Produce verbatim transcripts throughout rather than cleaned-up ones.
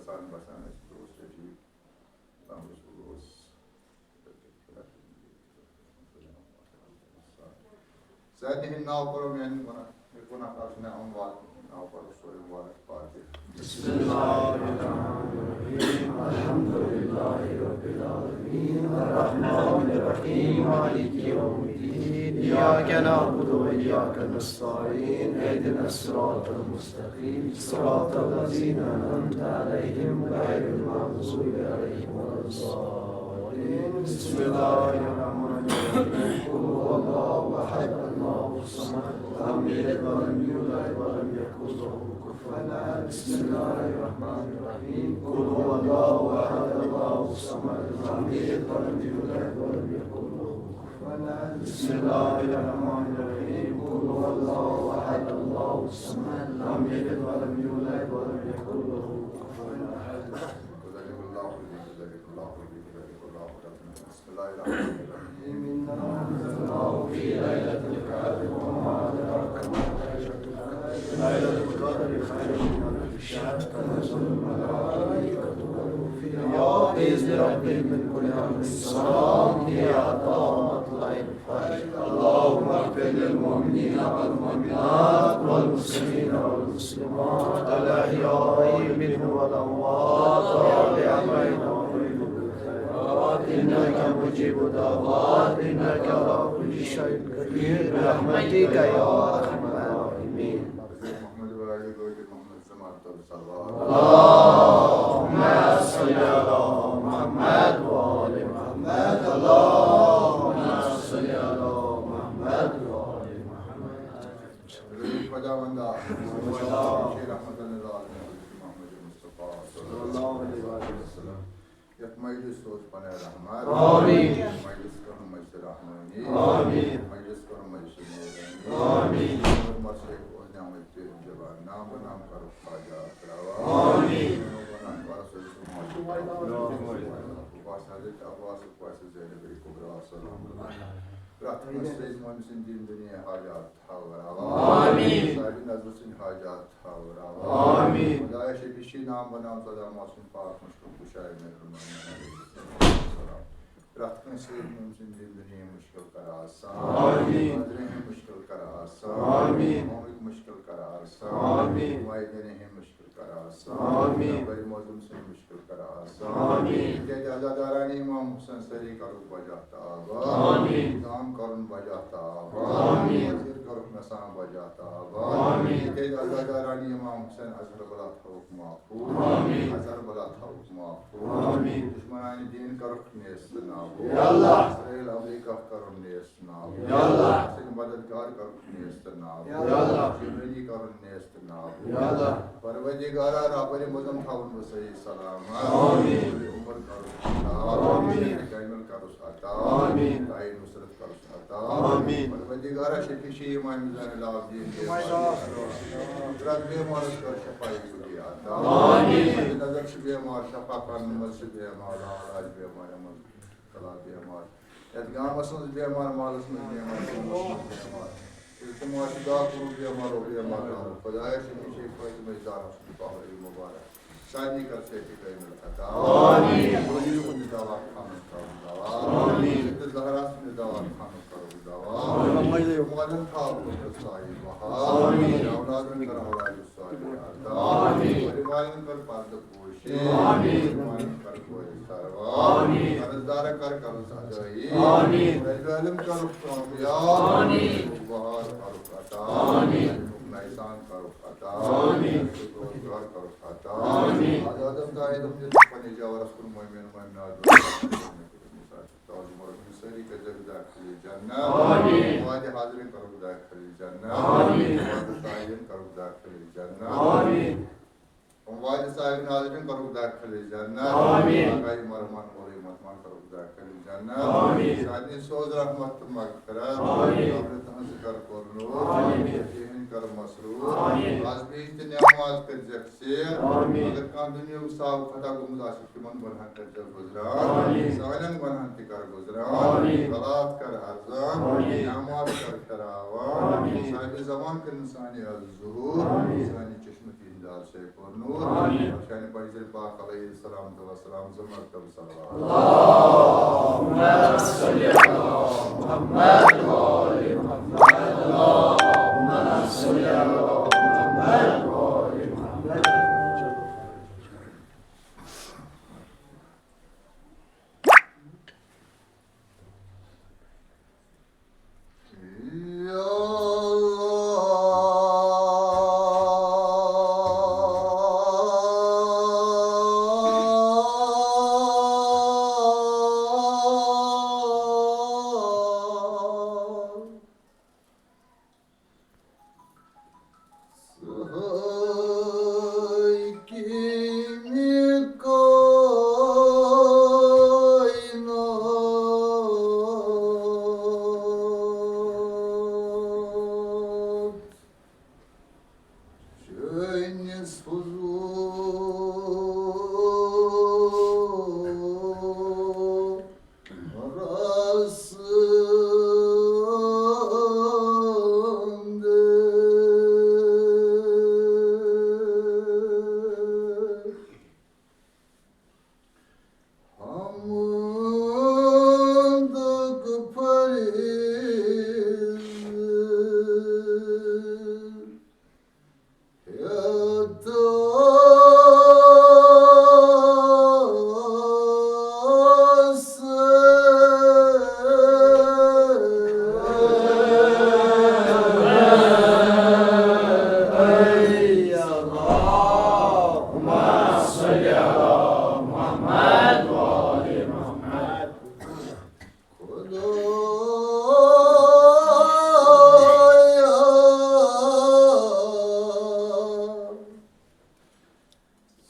بسان اَسہِ دوست رفیق، غلام رسول اوس۔ سارنٕے ہٕنٛدۍ ناو پَرو میٛانہِ گۄناہ، گۄناہ کار چھُ مےٚ آمُت واتنہٕ۔ ناو پَرو سورُے مُبارک فاتحہ۔ بسم الله الرحمن الرحيم. الحمد لله رب العالمين. الرحمن الرحيم. مالك يوم الدين. إياك نعبد وإياك نستعين. اهدنا الصراط المستقيم. صراط الذين أنعمت عليهم غير المغضوب عليهم ولا الضالين. بسم الله الرحمن الرحيم. قل هو الله أحد، الله الصمد، لم يلد ولم يولد ولم يكن له كفوا أحد. بسم الله الرحمن الرحيم. قل هو الله أحد، الله الصمد، لم يلد ولم يولد ولم يكن له كفوا أحد. بسم الله الرحمن الرحيم. قل هو الله أحد، الله الصمد، لم يلد ولم يولد ولم يكن له كفوا أحد. بسم الله الرحمن الرحيم. إنا أنزلناه في ليلة القدر وما أدراك ما ليلة القدر. ليلة القدر خير من ألف شهر. تنزل الملائكة والروح فيها بإذن ربهم من كل أمر. سلام هي حتى مطلع الفجر. اللهم اغفر للمؤمنين والمؤمنات والمسلمين والمسلمات الأحياء منهم والأموات يا رب العالمين. إنك مجيب الدعوات، إنك على كل شيء قدير، برحمتك يا أرحم الراحمين. اللهم صل على محمد وآل محمد. اللهم صل على محمد وآل محمد. خداوندا، رحمت للعالمین، محمد مصطفیٰ صلی اللہ علیہ وسلم۔ یتھ مجلس سوز پناہ رحمت۔ آمین۔ مجلس کرن مجلس رحمانی۔ آمین۔ مجلس کرن مجلس نورانی۔ آمین۔ اور مرشد اوس نعمت پہ جوان، نام بہ نام کرو خواجہ کروا۔ آمین۔ گناہ کار سوز سوز مجلس۔ بس حضرت عباس، بس زینب کبریٰ صلی اللہ علیہ وسلم۔ پرٛتھ کٲنٛسہِ سۭتۍ مٲمۍ سٕنٛدۍ دِن دُنیا حاجات تھاو راوان۔ آمین۔ سارے نظرٕ سٕنٛدۍ حاجات تھاو راوان۔ آمین۔ خدایا شفیع شی نام بہ نام صدا معصوم پاک مشکل کشائے مہربان علیہ السلام۔ پرٛتھ کٲنٛسہِ سۭتۍ مٲمۍ سٕنٛدۍ دِن دُنیا مشکل کر آسان۔ آمین۔ نظرِ ہٕنٛدۍ مشکل کر آسان۔ آمین۔ قومٕکۍ مشکل کر آسان۔ آمین۔ والدینہِ ہٕنٛدۍ مشکل کر آسان۔ آمین۔ بڑِ معظم سٕنٛدۍ مشکل کر آسان۔ آمین۔ تِکیٛازِ عزادارانہِ امام حسین سٲری کرُکھ بجا تہٕ آباد۔ آمین۔ نظام کرُن بجا تہٕ آباد۔ آمین۔ وزیر کرُکھ نسان بجا تہٕ آباد۔ آمین۔ تِکیٛازِ عزادارانہِ امام حسین اظہر بلا تھاوُکھ محفوظ۔ آمین۔ اظہر بلا تھاوُکھ محفوظ۔ آمین۔ دشمنانہِ دین کرُکھ نیست نابود۔ یا اللہ۔ اسرائیل امریکہ کرُن نیست نابود۔ یا اللہ۔ سٕنٛدۍ مددگار کرُکھ نیست نابود۔ یا اللہ۔ جہٲدی کرُن نیست نابود۔ یا اللہ۔ پروردگارا، رہبر معظم تھاوُن وۄنۍ صحیح سلامت۔ آمین۔ عمر کرُس عطا۔ آمین۔ کامل کرُس عطا۔ آمین۔ دعائے نصرت کرُس عطا۔ آمین۔ پروردگارا، شفیع شی امام زین العابدین۔ قدرت بیمارس کر شفای کلی عطا۔ آمین۔ نظر چھُ بیمار، شفا کرن منٛز چھُ بیمار، علاج بیمار، منٛز کلا بیمار۔ یتھ گامس منٛز بیمار، محلس منٛز بیمار، گامس منٛز بیمار۔ التماس چھُ داخلو بیمار، او بیمار دارو۔ خدایا شفیع شی فاطمہ زہرا سُنٛد پہلوی مبارک۔ سارنٕے کر صحت کامل عطا۔ آمین۔ غریبن دوا خانس کر دوا۔ آمین۔ زہرا سٕنٛدِ دوا خانس کر دوا۔ آمین۔ مالن تھاو قدرت سایہِ بہار۔ آمین۔ اولادن کر اولاد صالح عطا۔ آمین۔ پریوارن کر پردٕ پوشی۔ آمین۔ مالن کر کورِ سروا۔ آمین۔ قرضدار کر قرض ادٲیی۔ آمین۔ رجب علم کر کامیاب۔ آمین۔ بہار کر عطا۔ آمین۔ نیسان کر عطا۔ آمین۔ روزگار کر عطا۔ آمین۔ آزادن زاہدن دِتھ پننہِ جاورس کُن مومن مومنات۔ سٲری کٔرۍزیٚکھ داخل جنت۔ آمین۔ وادِ حاضرین کرُکھ داخل جنت۔ آمین۔ وادِ سائلین کرُکھ داخل جنت۔ آمین۔ وادِ سائلین حاضرین کرُکھ داخل جنت۔ آمین۔ آقای مرحمان مولوی متمان کرُکھ داخل جنت۔ آمین۔ سارنٕے سوز رحمت تہٕ مغفرت۔ آمین۔ قبرِ تہنٛز کر پر نور۔ آمین۔ ذہن کر مسرور۔ آمین۔ آز بیٚیہِ تہِ نماز کٔرۍزیٚکھ ژیر۔ آمین۔ اگر کانٛہہ دُنیاہُک صاحب خطا گوٚمُت آسہِ، تِمن گۄناہن کٔرۍزیٚو گُزران۔ آمین۔ سانٮ۪ن گۄناہن تہِ کر گُزران۔ آمین۔ صلات کر ارزان۔ آمین۔ نماز کر فراوان۔ آمین۔ صاحبِ زمان کٔرِن سانہِ از ظہور۔ آمین۔ سانہِ چشمہٕ تِہنٛدِ شیخ اور نور۔ آمین۔ اور شان پاک علیہ السلام تو السلام زٕ مرتبہ صلوات۔ اللهم صل على محمد وآل محمد۔ اللهم صل على محمد وآل محمد۔ چٲنِس حضوٗرس اندر حمدُک فریضہٕ ہیٚتھ اوس۔ اللهم صل على محمد وآل محمد۔ خدایا،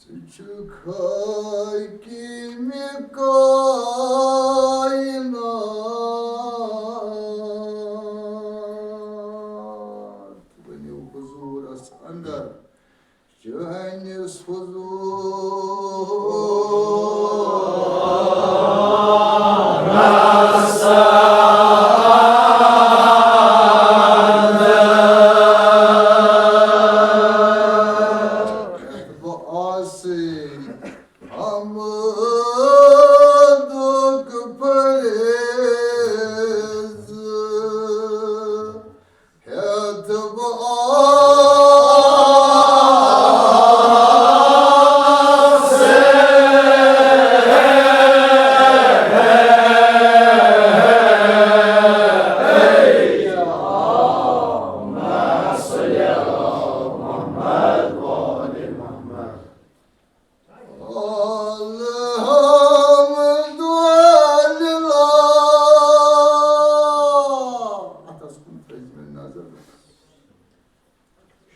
ژٕ چھُکھ حٲکِمِ کائنات۔ ؤنِو حضوٗرس اندر۔ چٲنِس حضوٗرس اندر بہٕ آسہٕ حمدُک فریضہٕ ہیٚتھ بہٕ آسہٕ۔ اللهم صل على محمد وآل محمد۔ الحمد لله۔ اتس کُن تھٲیِو مےٚ نظر۔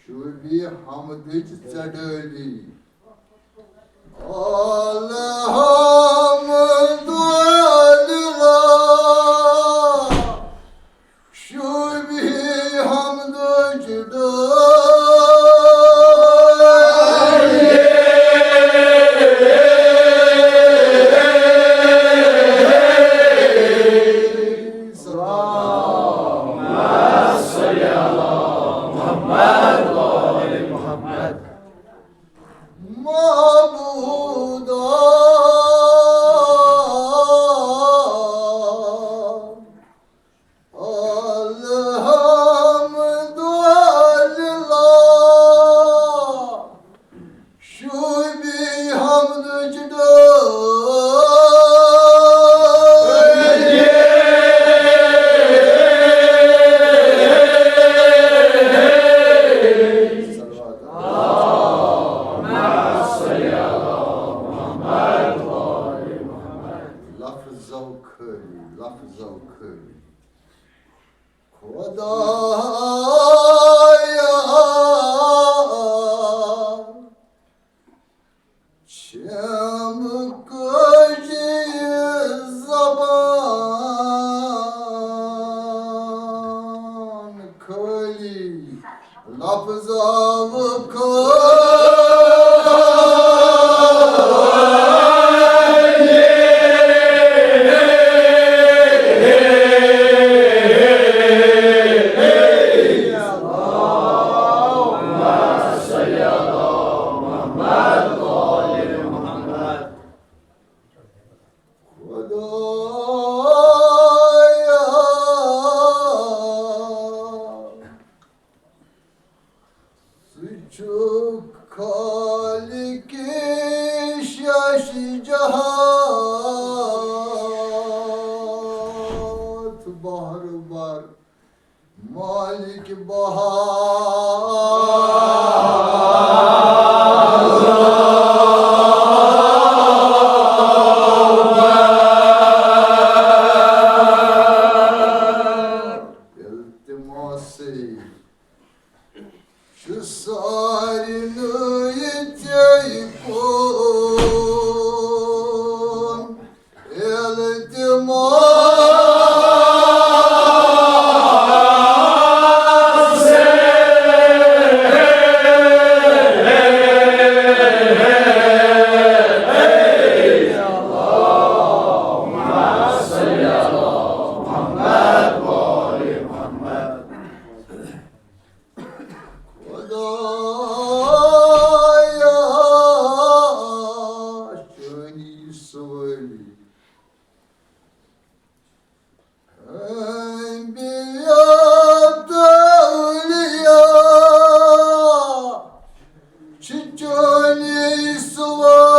شوٗبی حمدٕچ ژےٚ ڈٲلی۔ الحمد لله۔ شوٗبی حمدٕچ ڈٲلی۔ اللهم صل على محمد وآل محمد۔ معبودا، الحمد لله۔ شوٗبی حمدٕچ ڈٲلۍ۔ لفظو خٲلی، لفظو خٲلی۔ خدایا، چھم کٲجی زبان خٲلی۔ لفظو خٲلی۔ خالق شش جہات بہر بر، مالک بہار۔ التماس چھُ سارنٕے ژےٚ کُن التماس۔ خدایا، چٲنی سوٲری۔ انبیاء تہٕ اولیاء چھِ چٲنی سوٲری۔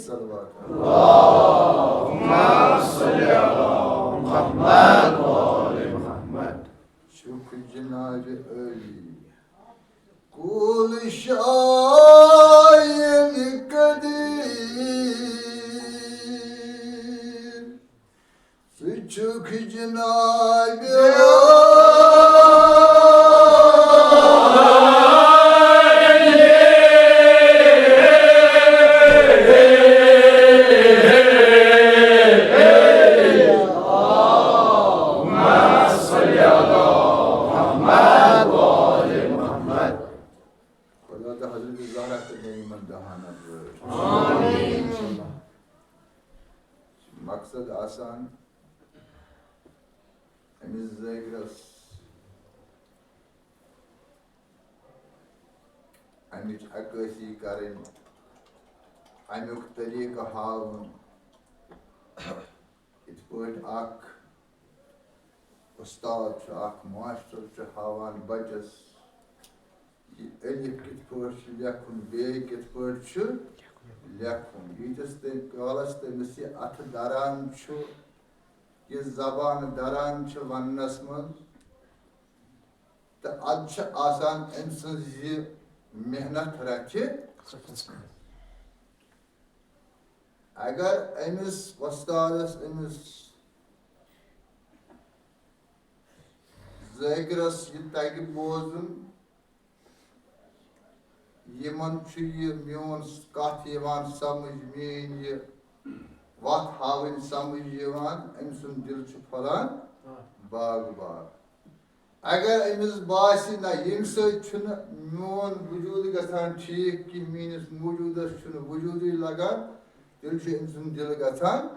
صلوات۔ اللهم صل على محمد وآل محمد۔ چھُکھ جناب علی کل شاین قدیر۔ ژٕ چھُکھ جناب خدا تہٕ حضرت زہرا تہٕ مےٚ یِمن دہن افزٲیش۔ آمین۔ مقصد آسان أمِس ذٲکرَس اَمِچ عکٲسی کَرٕنۍ، اَمیُک طریٖقہٕ ہاوُن، یِتھ پٲٹھۍ اَکھ اُستاد چھُ، اَکھ ماسٹر چھُ ہاوان بَچَس یہِ الف کِتھ پٲٹھۍ چھُ لیکھُن، بے کِتھ پٲٹھۍ چھُ لیکھُن۔ ییٖتِس تٔمۍ کالَس تٔمِس یہِ اَتھٕ دَران چھُ، یہِ زبان دَران چھِ وَننَس منٛز، تہٕ اَدٕ چھِ آسان أمۍ سٕنٛز یہِ محنت رَتھِ۔ اگر أمِس وۄستادَس، أمِس ذٲکرَس یہِ تَگہِ بوزُن، یِمَن چھُ یہِ میون کَتھ یِوان سَمٕجھ، میٛٲنۍ یہِ وَتھ ہاوٕنۍ سَمٕجھ یِوان، أمۍ سُنٛد دِل چھُ پھۄلان باغ باغ۔ اگر أمِس باسہِ، نہ، ییٚمہِ سۭتۍ چھُنہٕ میون وجوٗد گژھان ٹھیٖک کینٛہہ، میٛٲنِس موجوٗدَس چھُنہٕ وجوٗدٕے لگان، تیٚلہِ چھُ أمۍ سُنٛد دِل گژھان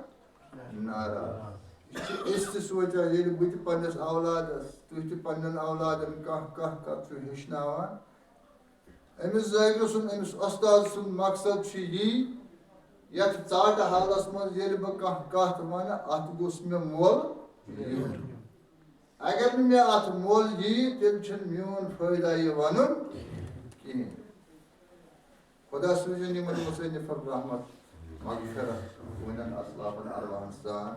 ناراض۔ یہِ چھِ أسۍ تہِ سونٛچان، ییٚلہِ بہٕ تہِ پنٛنِس اولادَس، تُہۍ تہِ پنٛنٮ۪ن اولادَن کانٛہہ، کانٛہہ کَتھ چھُو ہیٚچھناوان، أمِس ذٲکرٕ سُنٛد، أمِس اُستاد سُنٛد مقصد چھُ یی، یَتھ ژاٹہٕ حالَس منٛز ییٚلہِ بہٕ کانٛہہ کَتھ وَنہٕ، اَتھ گوٚژھ مےٚ مۄل یُن۔ اگر نہٕ مےٚ اَتھ مۄل یی، تیٚلہِ چھُنہٕ میون فٲیدٕ یہِ وَنُن کِہیٖنۍ۔ خۄدا سوٗزِن یِمَن مُصنِفَن رحمت، مغفرت، کُنٮ۪ن اَسلافَن اَرواحَن سان۔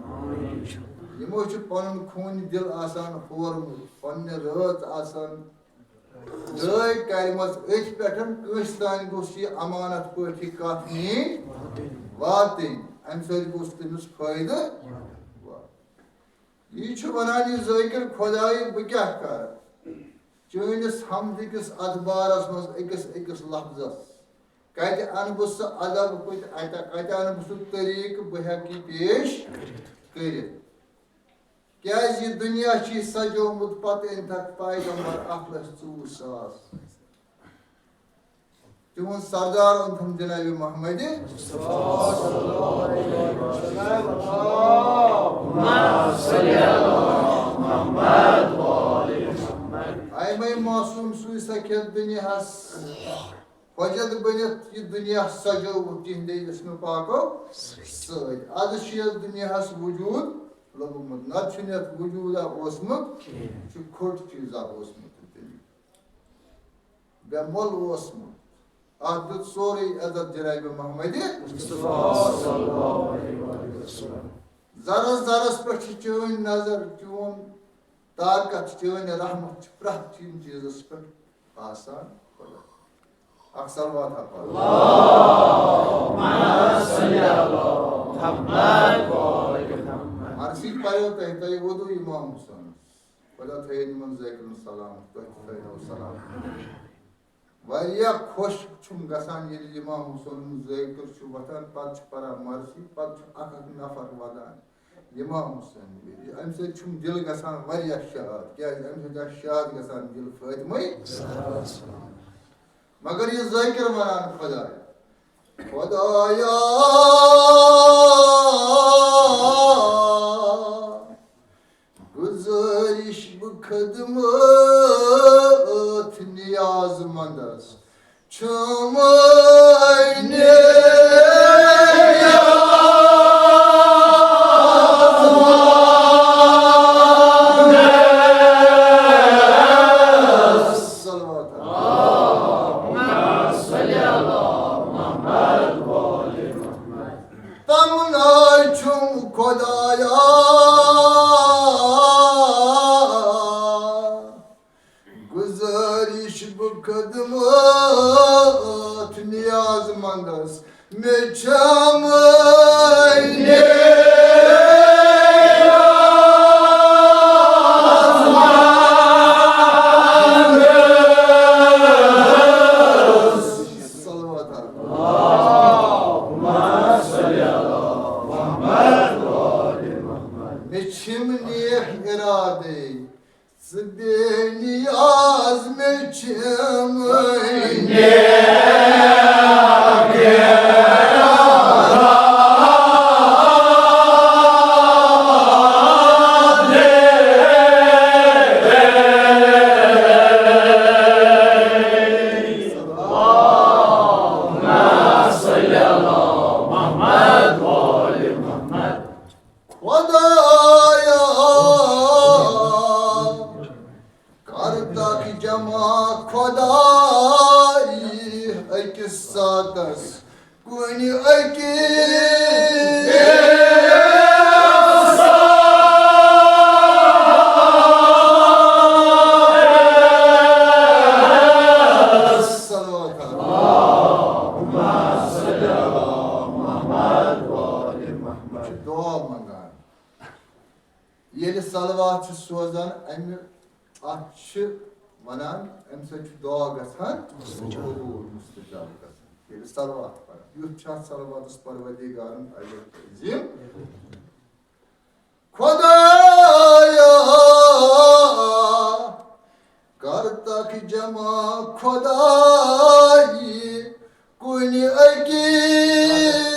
یِمو چھُ پَنُن خوٗنہِ دِل آسان ہورمُت، پَنٕنہِ رٲژ آسان دٲے کَرِمَژ أتھۍ پٮ۪ٹھ، کٲنٛسہِ تام گوٚژھ یہِ اَمانَت پٲٹھۍ یہِ کَتھ نِنۍ واتٕنۍ، اَمہِ سۭتۍ گوٚژھ تٔمِس فٲیدٕ واتُن۔ یہِ چھُ وَنان، یہِ ذٲکِر خۄدایہِ، بہٕ کیٛاہ کَرٕ؟ چٲنِس حمدٕ کِس اَتھ بارَس منٛز أکِس أکِس لفظَس کَتہِ اَنہٕ بہٕ سُہ ادب، کَتہِ، اَتہِ، کَتہِ اَنہٕ بہٕ سُہ طریٖقہٕ، بہٕ ہٮ۪کہٕ یہِ پیش کٔرِتھ؟ کیٛازِ یہِ دُنیا چھُے سَجومُت پَتہٕ أنۍ تَتھ پیغمبر اَکھ لَچھ ژوٚوُہ ساس۔ تِہُنٛد سردار اوٚنتھم جناب محمد۔ اے مے معصوم سوٗزۍ سا کھٮ۪تھ دُنیاہَس۔ خۄجَد بٔنِتھ یہِ دُنیا سَجووُکھ تِہِنٛدے اسمِ پاکو سۭتۍ۔ اَدٕ چھُ یَتھ دُنیاہَس وجوٗد لوٚبمُت، نَتہٕ چھُنہٕ یَتھ وجوٗدا اوسمُت کِہیٖنۍ۔ چھُ کھوٚٹ چیٖزا اوسمُت تیٚلہِ۔ بے مۄل اوسمُت۔ اَتھ دیُت سورُے عزت جنابِ محمدِ مصطفیٰ صلی اللہ علیہ وآلہ وسلم۔ ذرس ذرس پٮ۪ٹھ چھِ چٲنۍ نظر، چون طاقت، چٲنۍ رحمت چھِ پرٛٮ۪تھ کُنہِ چیٖزس پٮ۪ٹھ آسان خۄدا۔ اکھ صلوات ہا پَر۔ اللہم صل علی محمد و آل محمد۔ عرضی پَریو تۄہہِ، تۄہہِ ووٚنوُ امام حسینس۔ خۄدا تھٲیِن یِمن ذٲکرن سلامت، تۄہہِ تہِ تھٲینو سلامت۔ واریاہ خۄش چھُم گژھان، ییٚلہِ امام حسینُن ذٲکر چھُ وۄتھان، پتہٕ چھُ پران مرثی، پتہٕ چھُ اکھ اکھ نفر ودان۔ امام حسین، امہِ سۭتۍ چھُم دِل گژھان واریاہ شاد۔ کیازِ؟ امہِ سۭتۍ آسہِ شاد گژھان دِل فاطمہ۔ مگر یہِ ذٲکر ونان خۄدایا، خۄدایا، گُزٲرِش بہٕ خدمت نیاز مندس چھُم نیاز۔ صلوات۔ تمنا چھُم خۄدایا، گُزٲرِش بہٕ خدمت نیاز مندس، مےٚ چھَم نیاز۔ صلوات۔ مےٚ چھِم نیک ارادے، ژٕ بے نیاز، مےٚ چھِم نیک خۄدایا، کر تک جمع خۄدایی أکِس ساتس کُنہِ أکِس۔ صلوات۔ دعا منگان۔ ییٚلہِ صلوات چھِ سوزان، اَمہِ، اَتھ چھِ وَنان، اَمہِ سۭتۍ چھُ دُعا گژھان قبوٗل، مُستجاب گژھان۔ ییٚلہِ صلوات پَران، یُتھ چھُ اَتھ صلواتَس پروردگارَن اجر عظیٖم۔ خۄدایا، کر تک جمع خۄدایی کُنہِ أکِس۔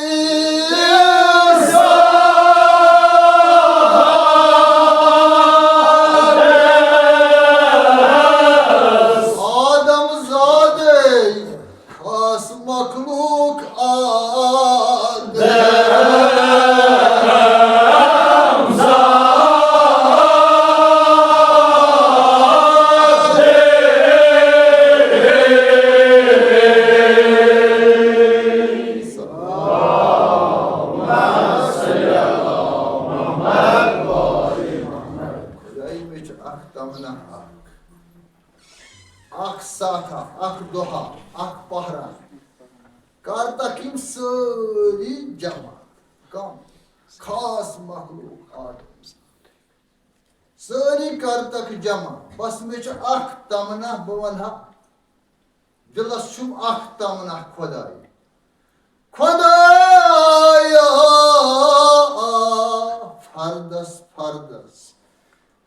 آدم زادے خاص مخلوق آدم۔ خۄدایا، مےٚ چھِ اکھ تمنا اکھ، اکھ ساتھا، اکھ دۄہا، اکھ پہرا۔ کر تک یِم سٲری جمع۔ کم؟ خاص مخلوق آدم۔ سٲری کر تک جمع۔ بس مےٚ چھِ اکھ تمنا، بہٕ وَنہٕ ہا، دِلس چھُم اکھ تمنا خۄداے۔ خۄدایا، فردس فردس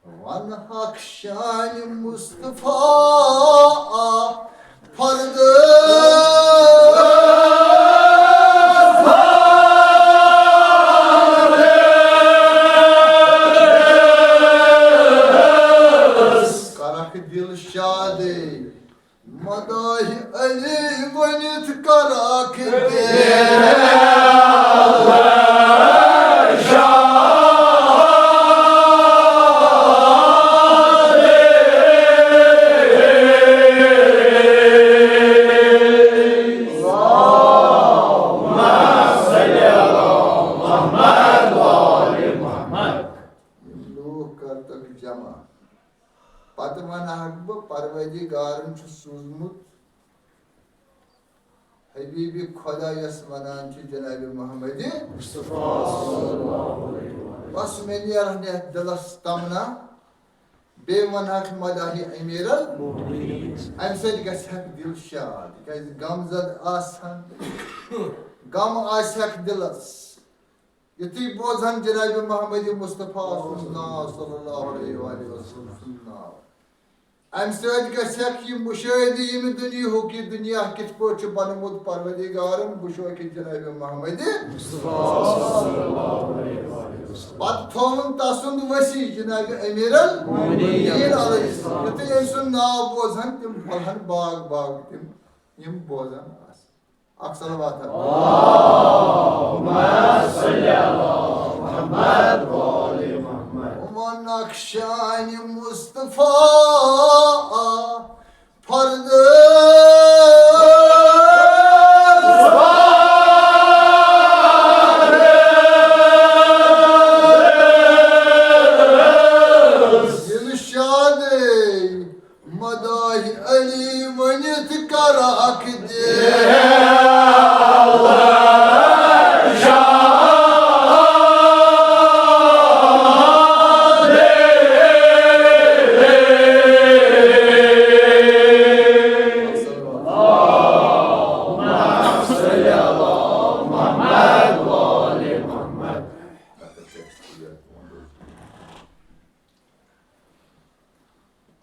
وَنہٕ حق شانِ مصطفیٰ فرد۔ کرکھ دل شادے مداحِ علی ؤنِتھ۔ جمع۔ پتہٕ ونہٕ ہاکھ بہٕ، پروردگارن چھُ سوٗزمُت حبیب خدا یس ونان چھِ جناب محمد مصطفیٰ صلی اللہ علیہ وسلم۔ بس مےٚ نیرن یتھ دلس تمنا، بیٚیہِ ونہٕ ہاکھ مداحِ امیر ال-، امہِ سۭتۍ گژھِ ہاکھ دل شاد، تِکیازِ غم زد آسہٕ ہن، غم آسہِ ہاکھ دلس۔ یُتھُے بوزہن جناب محمد مصطفیٰ سُنٛد ناو صلی اللہ علیہ وآلہ وسلم سُنٛد ناو، اَمہِ سۭتۍ گژھٮ۪کھ یہِ مُشٲہدٕ ییٚمہِ دُنیاہُک، یہِ دُنیا کِتھ پٲٹھۍ چھُ بنومُت پروردگارن، بہٕ چھُس أکِس جناب محمد مصطفیٰ صلی اللہ علیہ وسلم۔ پتہٕ تھووُن تسُنٛد وصی جناب امیر المومنین علیہ السلام۔ یُتھُے أمۍ سُنٛد ناو بوزہن، تِم پھۄلہن باغ باغ تِم، یِم بوزان آسہٕ۔ اکھ صلوات۔ اللہم صل علی محمد و آل محمد۔ و نقشان مصطفیٰ فرد دلشاد مداحِ علی ؤنِتھ کر اکھ دِ۔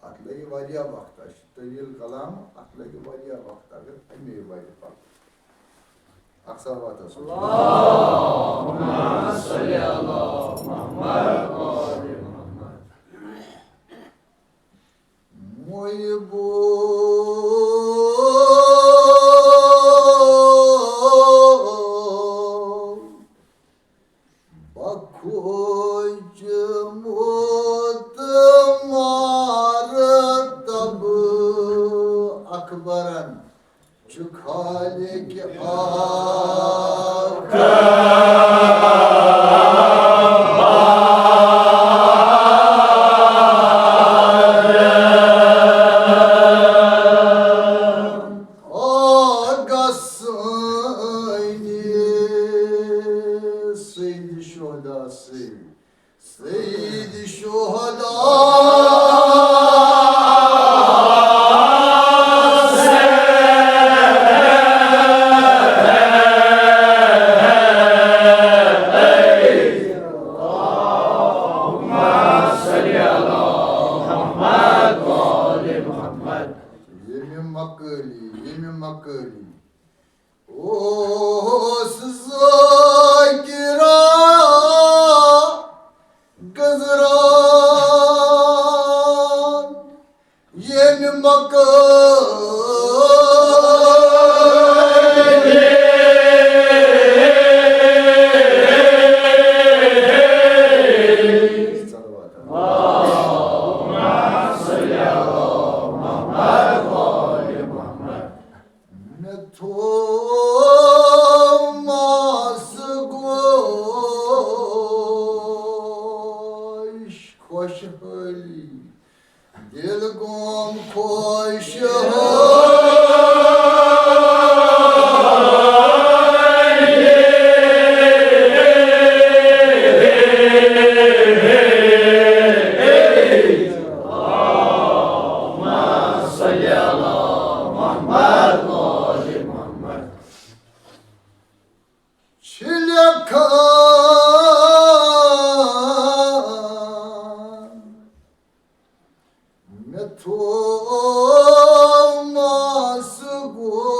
اتھ لگہِ واریاہ وقت، اسہِ چھُ طویل کلام، اتھ لگہِ واریاہ وقت، اگر امی وتہِ پکو۔ اکھ صلوات حظ۔ اللہم صل علی محمد و آل محمد۔ محبو بخوش متمار تب اکبرن چھُ خالق آخر۔ آغا سٲنۍ سید شہدا سٕے، سید شہدا سٕے۔ اللہم صل علی محمد و آل محمد۔ ییٚمہِ مقٲلی، ییٚمہِ مقٲلی اوس ذاکرا گزران، ییٚمہِ مقٲلی۔ اللہم صل علی محمد و آل محمد۔ مےٚ تھوو ماس گوش خۄشحٲلی، دِل گوم خۄشحٲلی۔ اللہم صل علی محمد و آل محمد۔ چھِ لیکھان مےٚ تھوو ماس گوش،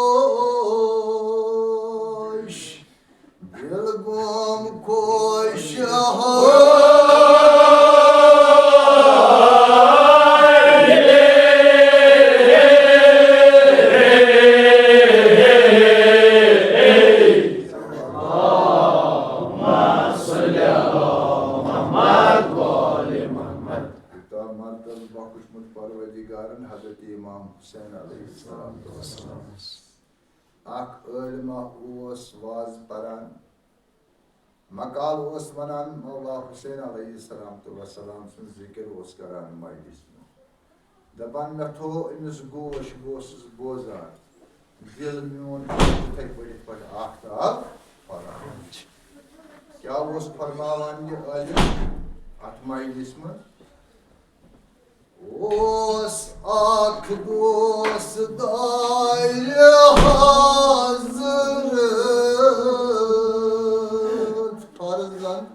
دِل گوم خۄشحال۔ اللہم صل علی محمد و آل محمد۔ یوٗتاہ مرتبہٕ بخشمُت پروردگارن حضرت امام حسین علیہ السلام۔ اکھ عٲلمہ اوس واز پران، مقال اوس ونان، مولا حسین علیہ السلام تہٕ وسلام سُنٛد ذکر اوس کران مجلس منٛز۔ دپان، مےٚ تھوو أمِس گوش، بہٕ اوسُس بوزان۔ دِل میون چھُ تِتھَے پٲٹھۍ یِتھ پٲٹھۍ آفتاب پھۄلان۔ کیٛاہ اوس فرماوان یہِ عٲلِم اتھ مجلس منٛز؟ اوس اکھ دوست دارِ حضرت فرزند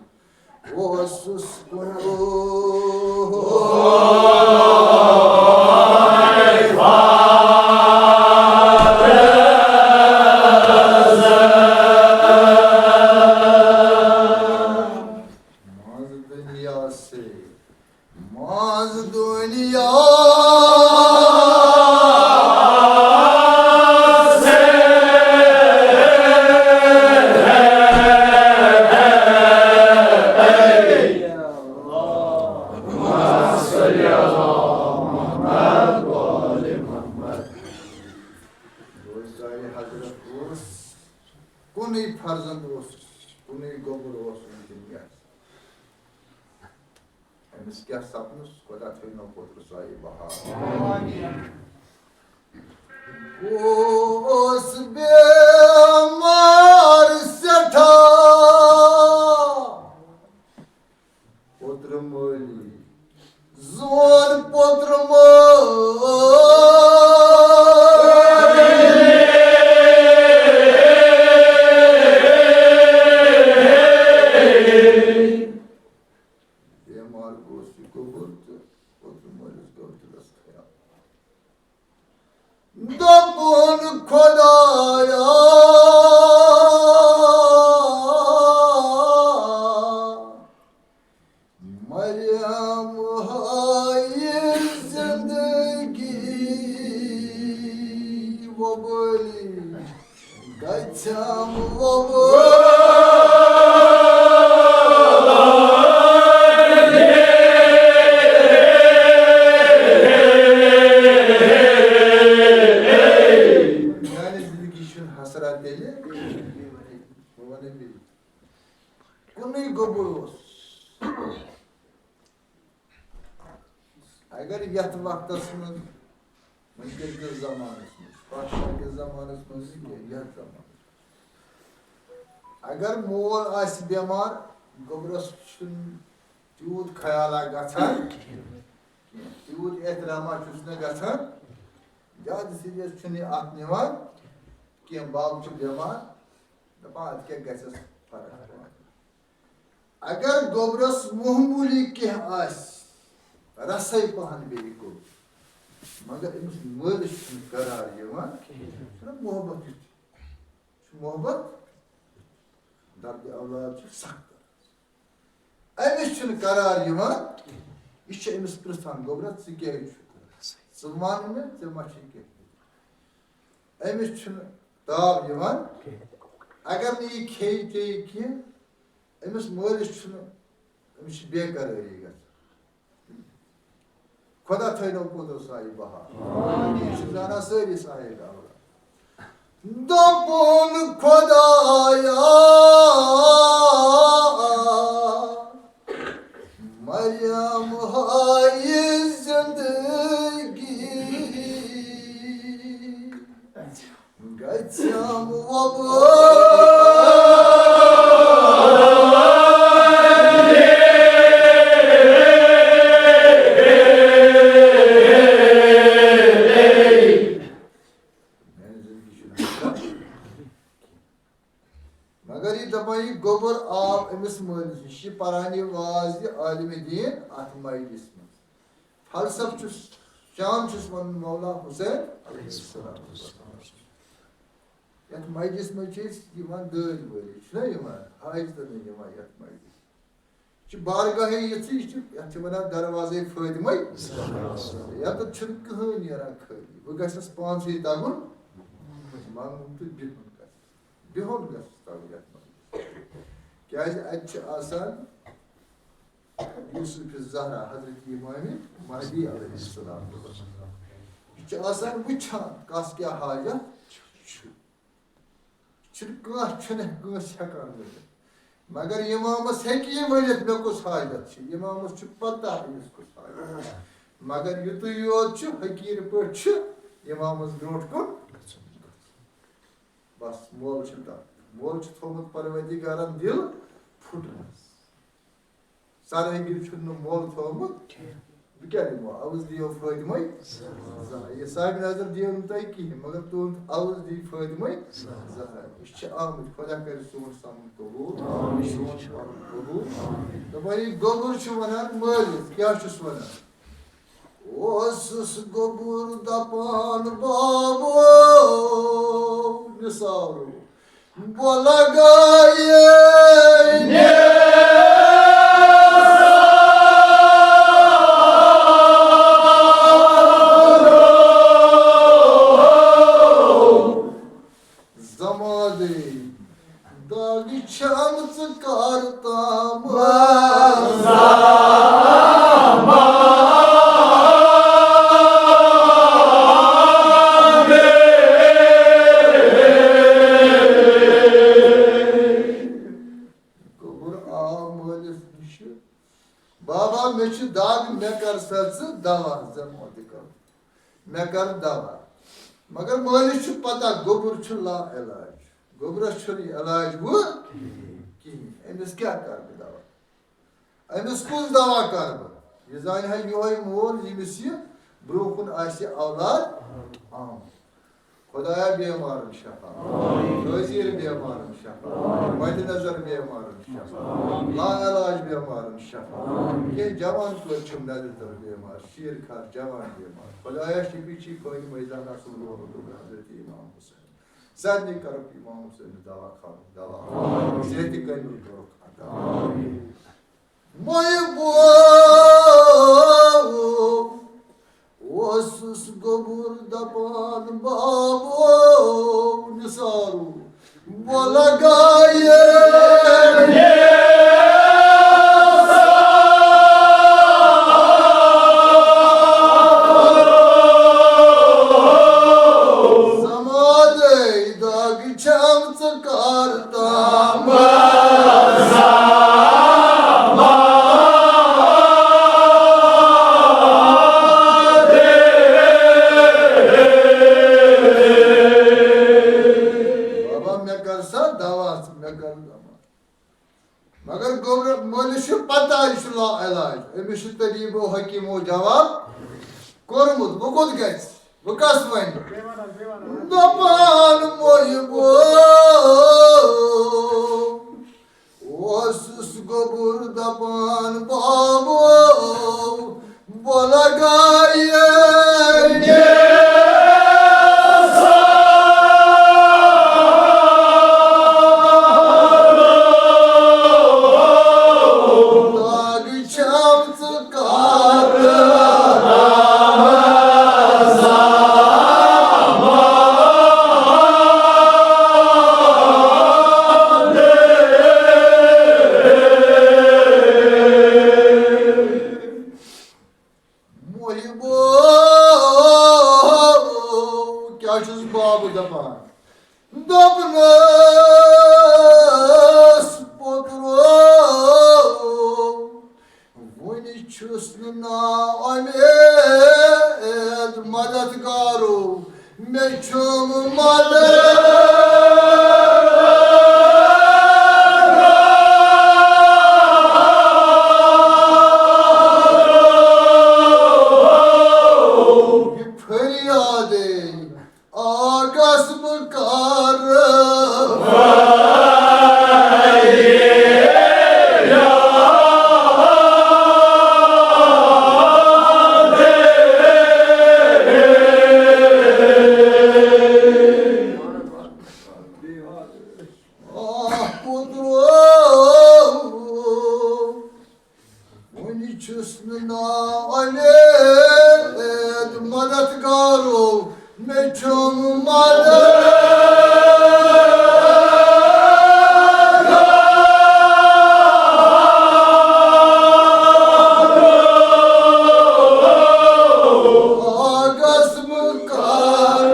اوسُس کُنوُہ۔ منٛز دُنیاسٕے، منٛز دُنیاسٕے۔ روزدارِ حضرت اوس، کُنُے فرزند اوس، کُنُے گوٚبُر اوس وٕنکیٚن یَتھ۔ أمِس کیٛاہ سپنُس، خۄدا تھٲینو پوٚتُر سایہِ بہار۔ اوس بیمار سٮ۪ٹھاہ پوٚتُر مٲلی، زون پوٚتُر مٲلی۔ بیمار گوٚو سُہ گوٚبُر تہٕ پوٚتُر مٲلِس گوٚو دِلس خیال۔ دوٚپُن، خۄدایا، مریم ہایہِ زندگی وۄبٲلی۔ گژھم وۄبٲلی۔ میانہِ زندگی چھُنہٕ حسرت تیٚلہِ، بہٕ وَنَے بیٚیہِ، کُنُے گوٚبُر اوس۔ اگر یتھ وقتس منٛز، وٕنکیٚن کِس زمانس منٛز، پتھ کِس زمانس منٛز نہٕ کینٛہہ، یتھ زمانس منٛز، اگر مول آسہِ بٮ۪مار، گوٚبرس چھُنہٕ تیوٗت خیالا گژھان کینٛہہ، تیوٗت احتراما چھُس نہٕ گژھان، زیادٕ serious چھُنہٕ یہِ اتھ نِوان کینٛہہ۔ بب چھُ بٮ۪مار، دپان، اتھ کیٛاہ گژھٮ۪س فرق؟ اگر گوٚبرس معموٗلی کینٛہہ آسہِ، رسے پہن بیٚیہِ گوٚبُر، مگر أمِس مٲلِس چھُنہٕ قرار یِوان کِہیٖنۍ۔ چھُنہ محبت یُتھ؟ چھُ محبت، درد اولاد چھُ سخت۔ أمِس چھُنہٕ قرار یِوان۔ یہِ چھُ أمِس پرژھان، گوٚبرا، ژٕ کیٛازِ چھُکھ؟ ژٕ وَن مےٚ، ژےٚ ما چھُے کینٛہہ؟ أمِس چھُنہٕ تاب یِوان۔ اگر نہٕ یہِ کھیٚیہِ چیٚیہِ کینٛہہ، أمِس مٲلِس چھُنہٕ، أمِس چھِ بے قرٲری گژھان۔ خۄدا تھٲینو پوٚتُر سایہِ بہار۔ یہِ چھِ زانان سٲری صاحب اولاد۔ دوٚپُن، خۄدایا، مریم ہایہِ زندگی۔ گژھم وۄبٲلی۔ مگر یہِ دپان، یہِ گوٚبُر آو أمِس مٲلِس نِش، یہِ پران یہِ واز، یہِ عالمِ دیٖن اتھ مجلس منٛز۔ فلسفہٕ چھُس، شان چھُس ونان مولا حسین علیہ السلام۔ یتھ مجلس منٛز چھِ أسۍ یِوان دٲدۍ وٲلۍ، چھِنہ یِوان؟ حاجتن نہٕ یِوان یتھ مجلس۔ یہِ چھِ بارگاہے یِژھٕے، یہِ چھِ، یتھ چھِ ونان دروازے فٲطمے۔ یتھ چھُنہٕ کٕہٕنۍ نیران خٲلی۔ بہٕ گژھس پانسٕے تگُن، منٛگُن تہٕ بِہُن گژھس۔ بِہُن گژھس تگُن یتھ مجلس۔ کیازِ اتہِ چھِ آسان یوسف زہرا، حضرت امام مہدی علیہ السلام۔ یہِ چھُ آسان وٕچھان کس کیٛاہ حاجت چھُ۔ چھُنہٕ کانٛہہ، چھُنہٕ کٲنٛسہِ ہٮ۪کان ؤنِتھ۔ مگر امامس ہیٚکہِ یہِ ؤنِتھ مےٚ کُس حاجت چھُ، امامس چھُ پتہ أمِس کُس حاجت چھُ۔ مگر یُتُے یوت چھُ، حقیٖر پٲٹھۍ چھُ امامس برونٛٹھ کُن گژھُن۔ بس، مول چھُ تتھ، مول چھُ تھوٚومُت پروردگارن دِل پھُٹنس۔ ژرٲنٛگۍ چھُنہٕ مول تھوٚومُت۔ بہٕ کیٛاہ دِمو؟ عوض دِیو فٲطمَے زہرا۔ یہِ صاحب نظر دِیو نہٕ تۄہہِ کِہیٖنۍ، مگر تُہُنٛد عوض دی فٲطمَے زہرا۔ أسۍ چھِ آمٕتۍ، خۄدا کَرِ سون سَمُن قبوٗل۔ آمیٖن۔ سون پَرُن قبوٗل۔ دَپان، یہِ گوٚبُر چھُ وَنان مٲلِس، کیٛاہ چھُس وَنان؟ اوسُس گوٚبُر دَپان، بابو نثارو، بہٕ لگایے زمادے داغ چھم ژٕ کر تام۔ گوٚبُر آو مٲلِس نِش، بابا، مےٚ چھِ دگ، مےٚ کر سا ژٕ دوا، زن اوتہِ کر۔ مےٚ کر دوا۔ مگر مٲلِس چھُ پتہ، گوٚبُر چھُ لا علاج۔ گوٚبرس چھُنہٕ یہِ علاج وۄنۍ کِہیٖنۍ۔ أمِس کیٛاہ کر بہٕ دوا؟ أمِس کُس دوا کر بہٕ؟ یہِ زانہِ ہا یِہوٚے مول، ییٚمِس یہِ برٛونٛہہ کُن آسہِ اولاد آمُت۔ خۄدایا، بیمارن شفا۔ نٲزیر بیمارن شفا۔ مد نظر بیمارن شفا۔ لا علاج بیمارن شفا۔ کینٛہہ جوان کورِ چھِم نظرِ تل بیمار، شیٖر خار جوان بیمار۔ خۄدایا، شفیع چھی فٲطمہ زہرا سُنٛد روح حضرت امام حسین۔ سارنٕے کرُکھ امام حسین دوا خانُک دوا۔ صحتِ کٲمِل کوٚرُکھ عطا۔ محبو اوسُس گوٚبُر دپان، بابو نثارو، بہٕ لگایے زمادے دگ چھم ژٕ کر تام۔ بابا، مےٚ کر سا دوا، مےٚ کر دوا۔ مگر گوٚبرٕ مٲلِس چھُ پتہ، یہِ چھُ لا علاج۔ أمِس چھُ طبیٖبو حکیٖمو جواب کوٚرمُت، وۄنۍ کوٚت گژھِ؟ وۄنۍ کس وَنہِ؟ دَپان محبو اوسُس گوٚبُر دَپان بابو، بہٕ لگایے داغ چھم ژٕ کر محبو، کیٛاہ چھُس بابہٕ دَپان؟ دوٚپنَس، پوٚترو، وُنہِ چھُس نہٕ نا اُمید مددگارو، مےٚ چھُم مدد۔ یہِ فریادے آگس بہٕ کر۔ آہ، پوٚترو، وُنہِ چھُس نہٕ نا اُمید مددگارو، مےٚ چھُم مدد۔ آگس بہٕ کر۔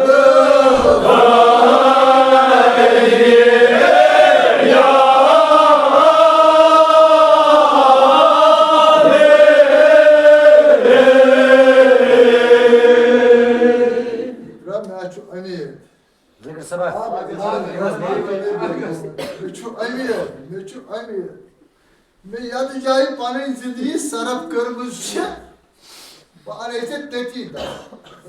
مےٚ چھُ اُمید، مےٚ چھُ اُمید، مےٚ یَتھ جایہِ پَنٕنۍ زِندگی صرف کٔرمٕژ چھِ، بہٕ اَنے ژےٚ تٔتی دَوا۔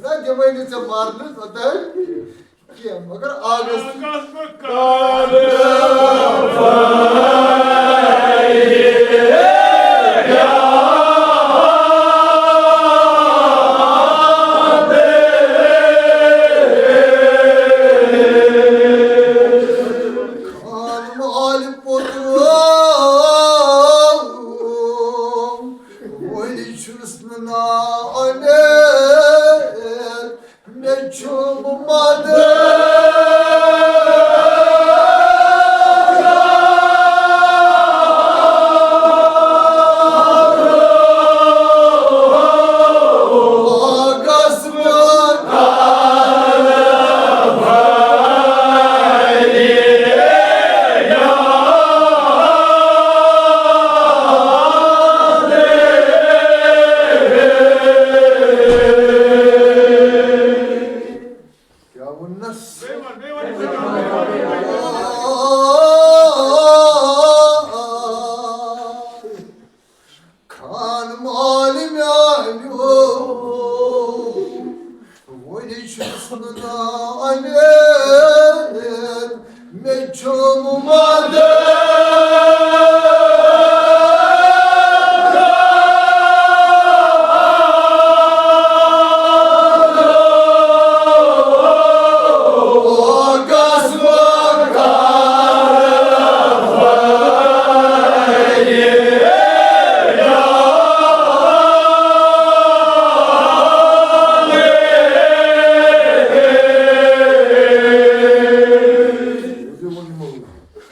نہ دِمَے نہٕ ژےٚ مَرنہٕ، نہ دَوِ کینٛہہ، مگر آگَس خان مالہِ پوٚتُر، وۄنۍ چھُس نہٕ نا اُمید، مےٚ چھُم مدد۔ کیٛاہ ووٚننَس؟ خان مالہِ میٛانیو، وۄنۍ چھُس نہٕ نا اُمید، مےٚ چھُم مدد۔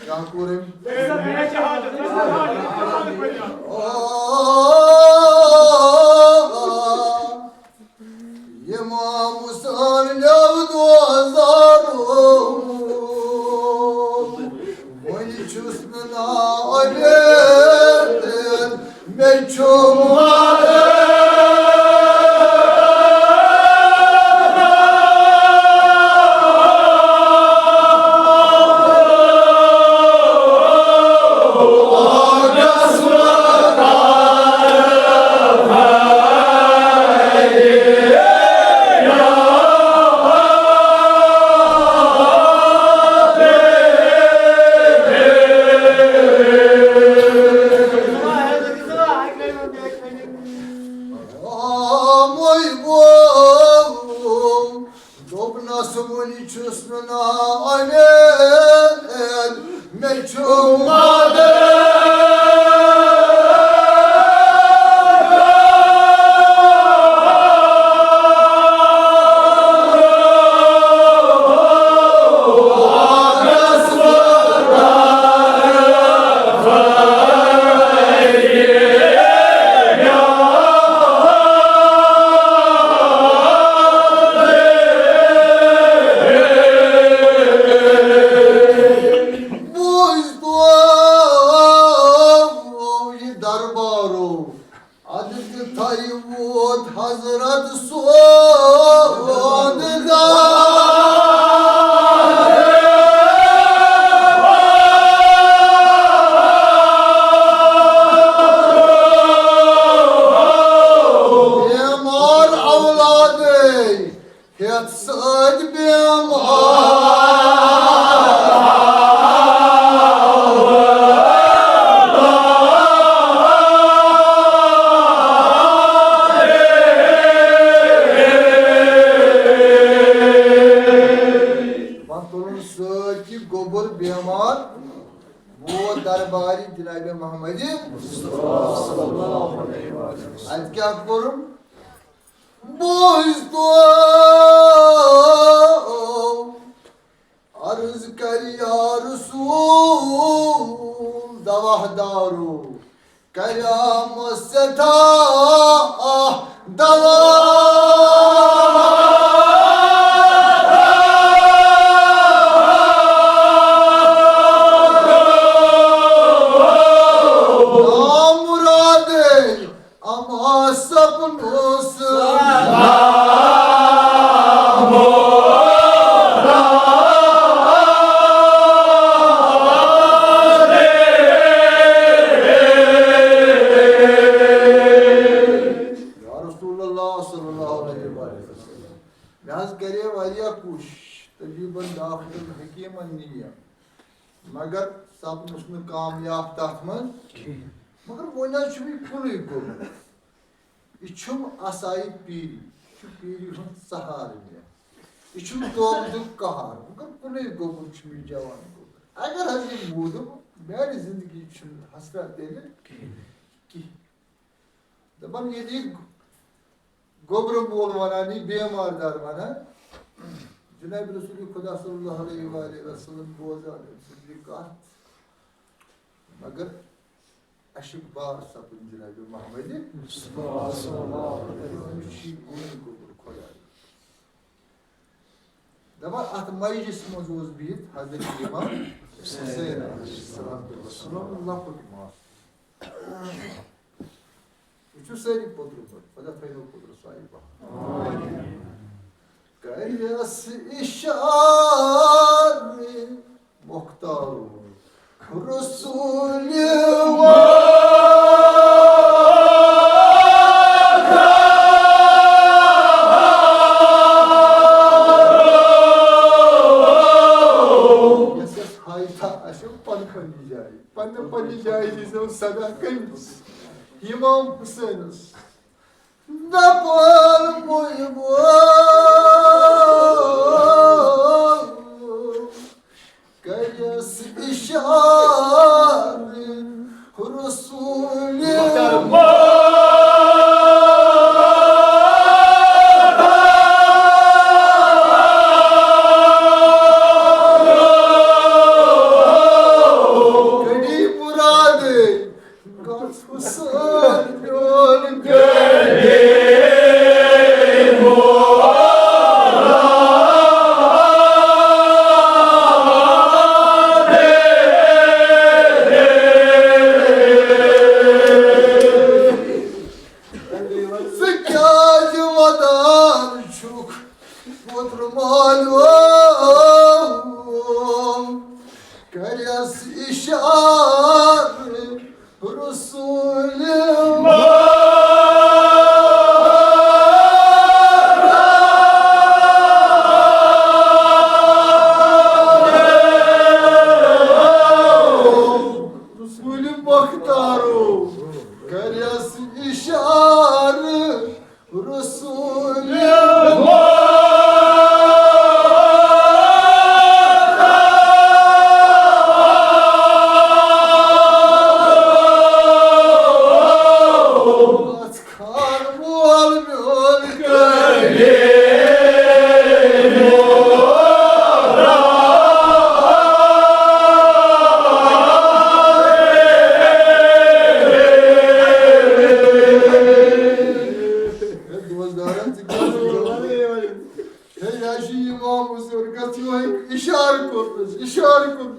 کیٛاہ کوٚر أمۍ؟ امام حسین لیو دوزارو، وۄنۍ چھُس نہٕ نا اُمید، مےٚ چھُ دوٚپنَس، وۄنۍ چھُس نہٕ نا اُمید، مےٚ چھُ مدد۔ بوٗزتو یہِ دربارو، اَدٕ تہِ تھایہِ ووت حضرت سوند گار۔ بیمار اولادے ہیٚتھ سۭتۍ بیمار۔ وۄنۍ تُلُن سۭتۍ یہِ گوٚبُر بیمار، ووت دربارِ جناب محمد مصطفیٰ صلی اللہ علیہ وسلم۔ اَتہِ کیٛاہ کوٚرُن؟ بوٗزتو عرض کر یا رسول دوا دارو، کریام سٮ۪ٹھاہ دوا۔ نامرادے اما سپنوس۔ حظ کرے واریاہ کوٗشِش، طبیٖبن، ڈاکٹرن، حکیٖمن نِیَم، مگر سپدُس نہٕ کامیاب تتھ منٛز کِہیٖنۍ۔ مگر وۄنۍ حظ چھُ مےٚ کُنُے گوٚبُر۔ یہِ چھُم آسایہِ پیٖری، یہِ چھُ پیٖری ہُنٛد سہارٕ مےٚ۔ یہِ چھُم دۄہ دۄہ قہار، مگر کُنُے گوٚبُر چھُ مےٚ جوان گوٚبُر۔ اگر حظ یہِ موٗدُم، میانہِ زندگی چھُنہٕ حسرت تیٚلہِ کِہیٖنۍ۔ دپان ییٚلہِ یہِ گوٚبرٕ مول ونان، یہِ بیمار دار ونان، جناب رسول خدا صلی اللہ علیہ وآلہ وسلم بوزان أمۍ سٕنٛز یہِ کتھ، مگر عشق بار سپُد جناب محمد مصطفیٰ صلی اللہ علیہ وسلم۔ أمِس چھُ یہِ گوٚبُر خۄداے۔ دپان اتھ مجلس منٛز اوس بِہِتھ حضرت امام حسین علیہ الصلوۃ والسلام، لۄکُٹ ماسوم۔ وٕچھِو سٲری پوٚتُر پٲٹھۍ، خۄدا تھٲینو پوٚتُر صاحبہ۔ کریس اشارٕ مختار رسول یۄس یۄس ہاے تھا آسیو پنہٕ پننہِ جایہِ، پننہِ پننہِ جایہِ دیٖزیو صدا کٔمِس؟ امام حسینس۔ دپان مُحبو، کریس اشارٕ رسول۔ کڑی مراد گژھ حسین میون غریب۔ ژٕ کیٛازِ ودان چھُکھ پوٚتُر مالو؟ کریس اشارٕ رسول۔ رسول مختارو، کریس اشارٕ رسول۔ خان مول میون کریمو۔ دوستدارن، ژٕ کیٛاہ چھُکھ کران؟ ہے، یہِ حظ چھُ امام حسین، گژھ یِہوٚے اشارٕ کوٚرمُت، اشارٕ کوٚرمُت۔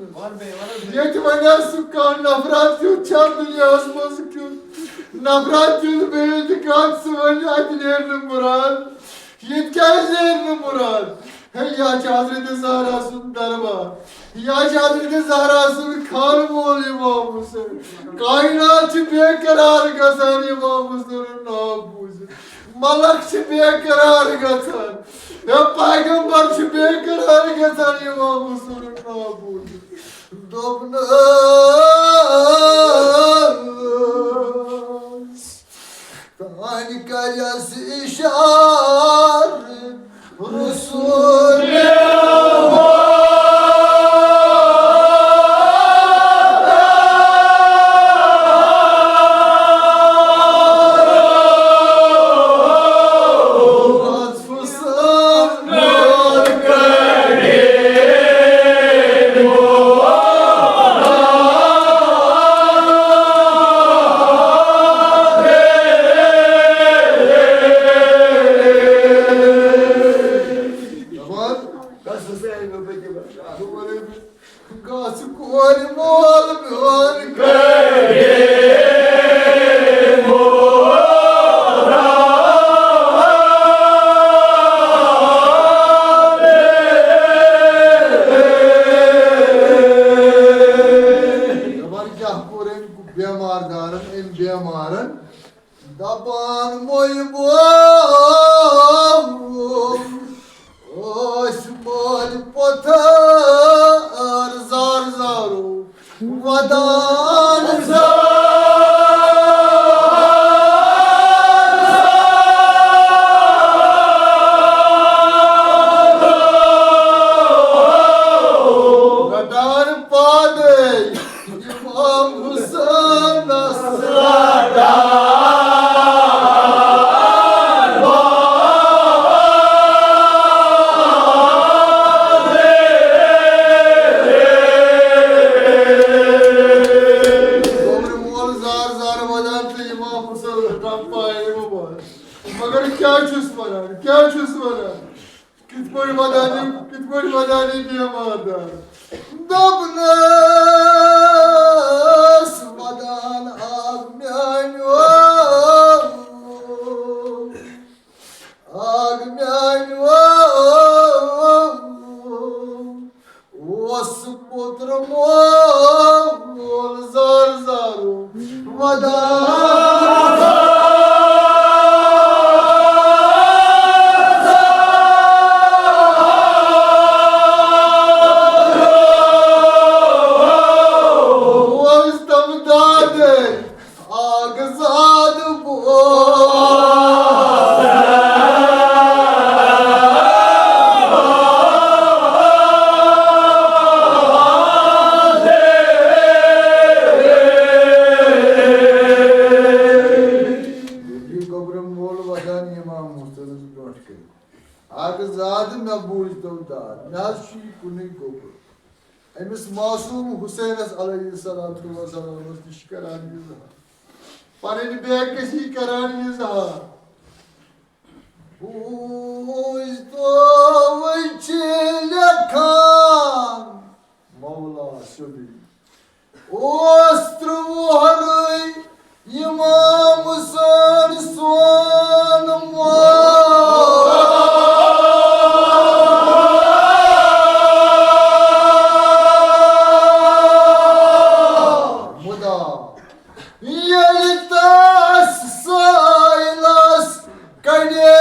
ییٚتہِ وۄنۍ آسہِ سُہ کانٛہہ نفرات کیُتھ چھا دُنیاہَس منٛز کیُتھ؟ نفرات کیُتھ بیٚیہِ تہِ کانٛہہ، سُہ وَنہِ اَتہِ نیرِ نہٕ مُراد۔ ییٚتہِ کیٛازِ نیرِ نہٕ مُراد؟ ہے، یہِ حظ چھُ حضرت زہرا سُنٛد دربار، یہِ حظ چھُ حضرت زہرا سُنٛد خانہٕ مول امام حسین۔ کائنات چھِ بے قرار گژھان امام حسینُن ناو بوٗزِتھ۔ ملک چھِ بے قرار گژھان۔ ہے، پیغمبر چھِ بے قرار گژھان امام حسینُن ناو بوٗزِتھ۔ دوٚپنَس، تانۍ کریس اشارٕ رسول۔ دپان، گژھ کورِ مول میون کریمو۔ دپان کیٛاہ کوٚر أمۍ بیمار دارن، أمۍ بیمارن؟ دپان مۄیہِ بوم، پایہِ مُبارک۔ مگر کیٛاہ چھُس وَنان، کیٛاہ چھُس وَنان؟ کِتھ پٲٹھۍ وَدان یہِ، کِتھ پٲٹھۍ وَدان یہِ بیمار دار؟ دوٚپنَس وَدان اَکھ میٛانیو، اَکھ میٛانیو۔ اوس پوٚتُر مول زار زارو ودان۔ اوس تم دادے اکھ زاد بوز۔ یہِ گوٚبرم مول ودان امام حسینس برونٛٹھ کنہِ۔ اکھ زاد مےٚ بوٗزتو داد، مےٚ حظ چھُ یہِ کُنُے گوٚبُر۔ أمِس معصوٗم حسینس علیہ الصلوۃ والسلامس تہِ چھِ کران اظہار، پنٕنۍ بے کسی کران اظہار۔ بوٗزتو وۄنۍ چھِ لیکھان مولا سیوٚدُے۔ اوس ترٛوٚ وُہرٕے امام حسین سون مول۔ مُدا ییٚلہِ تس سٲیلس کڑے۔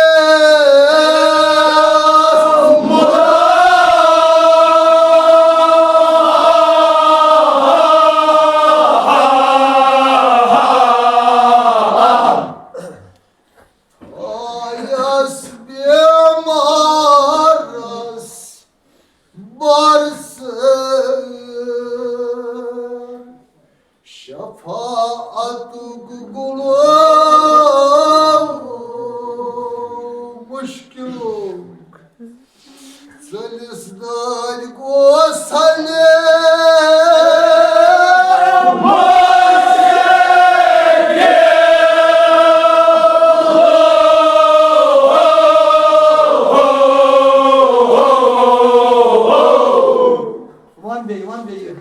آیس بیمارس بارسر شفاعتُک گُلو مُشکِلُک ژٔلِس دٲدۍ گوس سلیم۔ وَن بیٚیہِ، وَن بیٚیہِ۔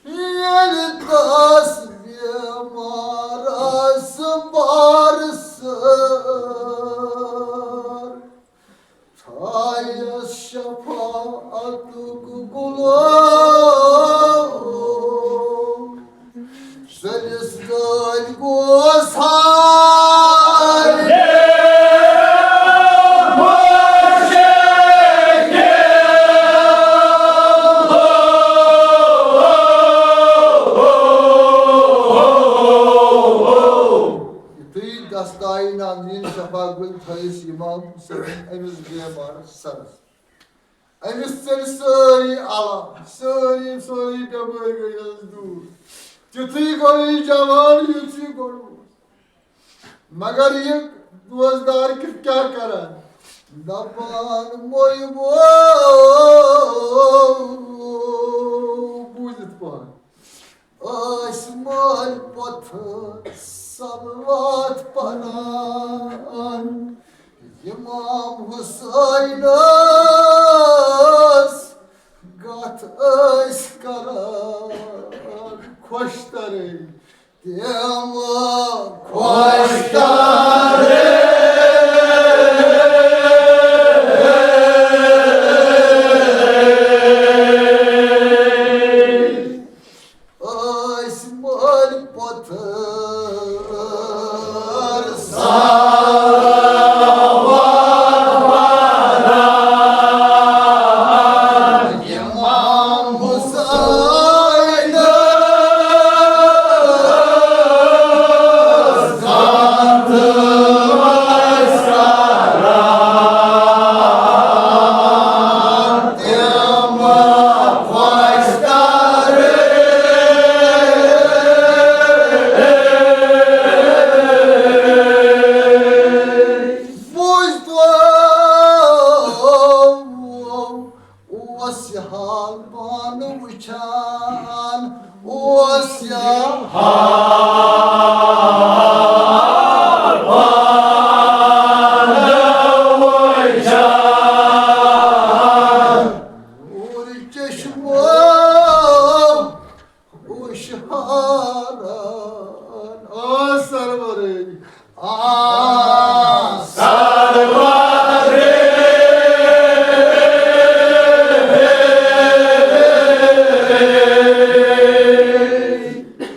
ییٚلہِ دَس بیمارَس بار سٲر تھایَس شفاعتُک گُلو۔ سٔلِس دٲدۍ گوس ہاے۔ یُتھُے دستایہِ نازنیٖن شفا گُلۍ تھٲیِس امام حسین أمِس بیمارَس سَرَس۔ أمِس ژٔلۍ سٲری اَلہٕ، سٲری، سٲری بٮ۪مٲرۍ گٔے أمِس دوٗر۔ تیُتھُے گوٚو یہِ جوان، یُتھ یہِ گۄڈٕ اوس۔ مگر یہِ دوستدار کِتھ کیٛاہ کران؟ دَپان مویہِ بو بوٗزِتھ پَہَن۔ ٲسۍ مٲلۍ پۄتھٕ صلوات پران، امام حسینس گتھ ٲسۍ کران خۄش ترٕنۍ، تِم خۄش ترٕنۍ۔ ٲسۍ مٲلۍ پۄتھر صلوات پران۔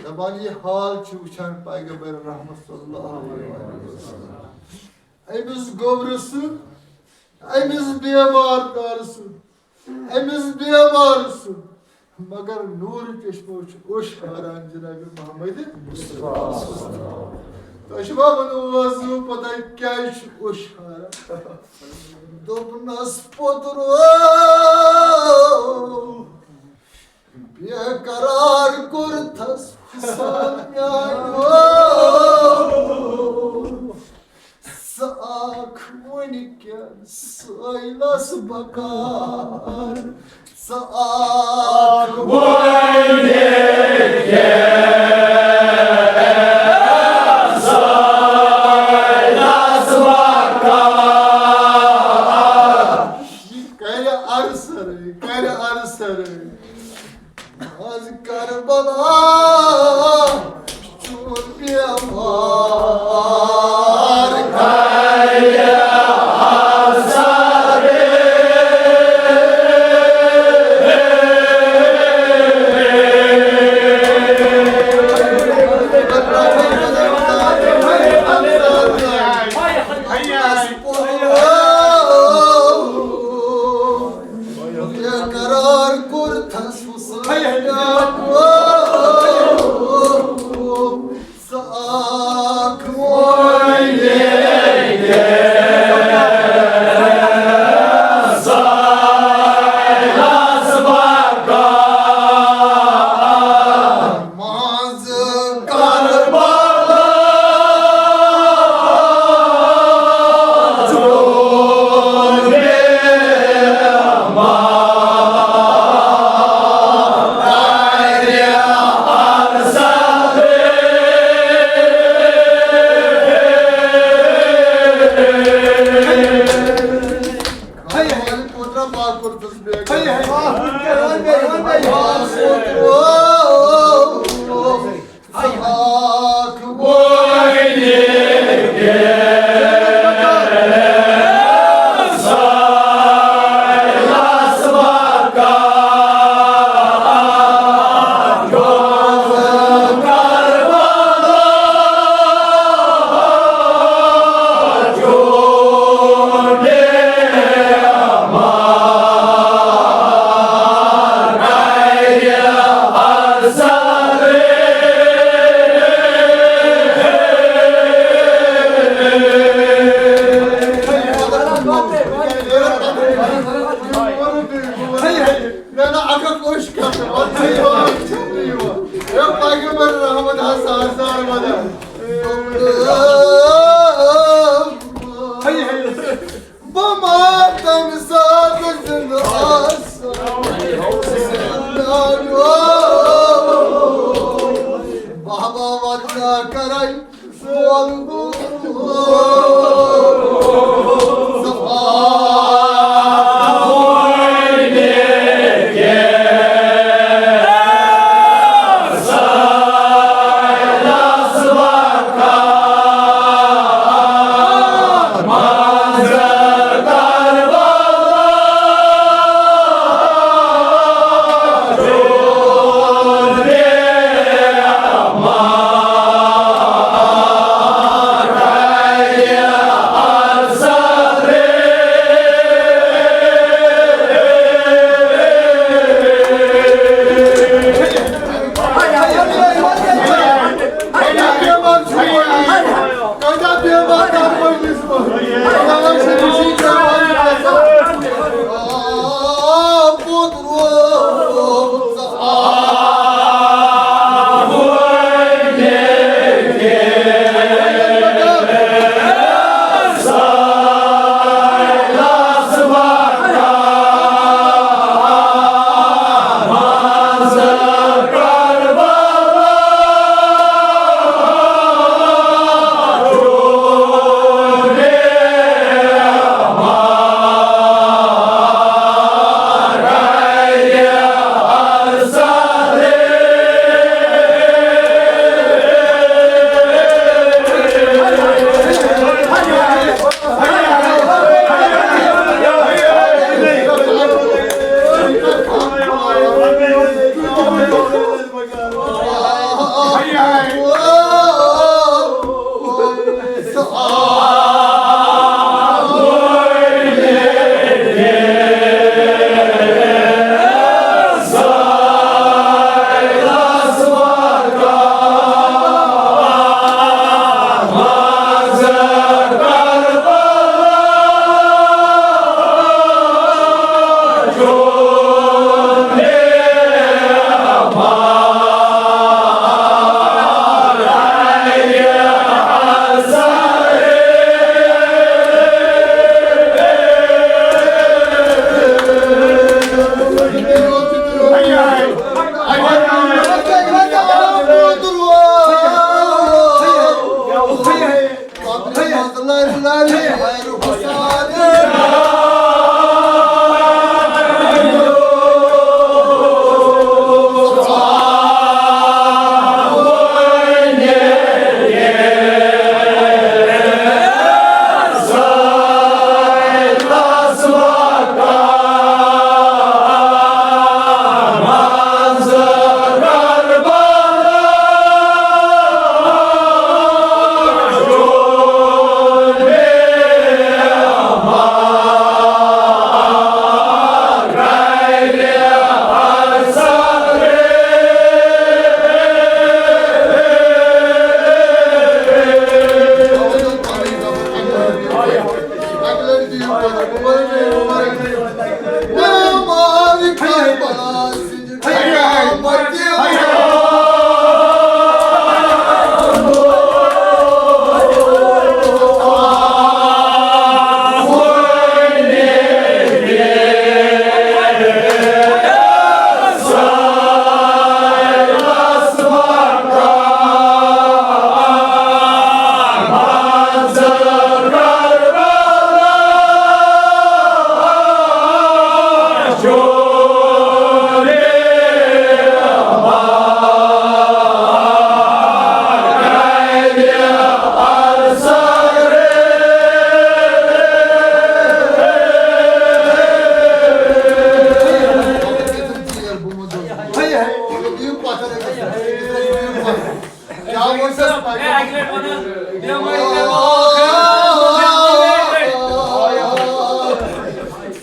دپان، یہِ حال چھُ وٕچھان پیغمبر رحمت صلی اللہ علیہ وسلم۔ أمِس گوٚبرٕ سُنٛد، أمِس بیمار دار سُنٛد، أمِس بیمار سُنٛد، مگر نوٗر چشمو چھُ اوٚش ہاران جناب محمد مصطفیٰ۔ تۄہہِ چھُوا وَنُن وضوٗ پتہ کیٛازِ چھُ اوٚش ہاران؟ دوٚپنَس پوٚتُر بے قرار کوٚرتھس فِسال میٛانیو۔ ژٕ آکھ وٕنکٮ۪ن سٲیلس بکار۔ ژٕ آکھ وٕنکٮ۪ن سٲیلس بکار۔ یہِ کرِ عرض سرٕے، کرِ عرض سرٕے۔ از کربلا چون بیمار کرے آزادے۔ قرار کوٚرتھس حسین۔ ژٕ آکھ وۄنۍ سایلس بکار۔ منٛز کربلا چون بیمار کرے عرض سرے۔ نہ، نہ، اکھ اکھ اوٚش کَتھ، وۄنۍ چھِ یِوان، چھِ یِوان۔ ہے، پیغمبر رحمت حظ سار سار وَنان۔ بہٕ ما تَمہِ ساتہٕ زِندٕ آسہٕ۔ بابا وَدنا کَرَے۔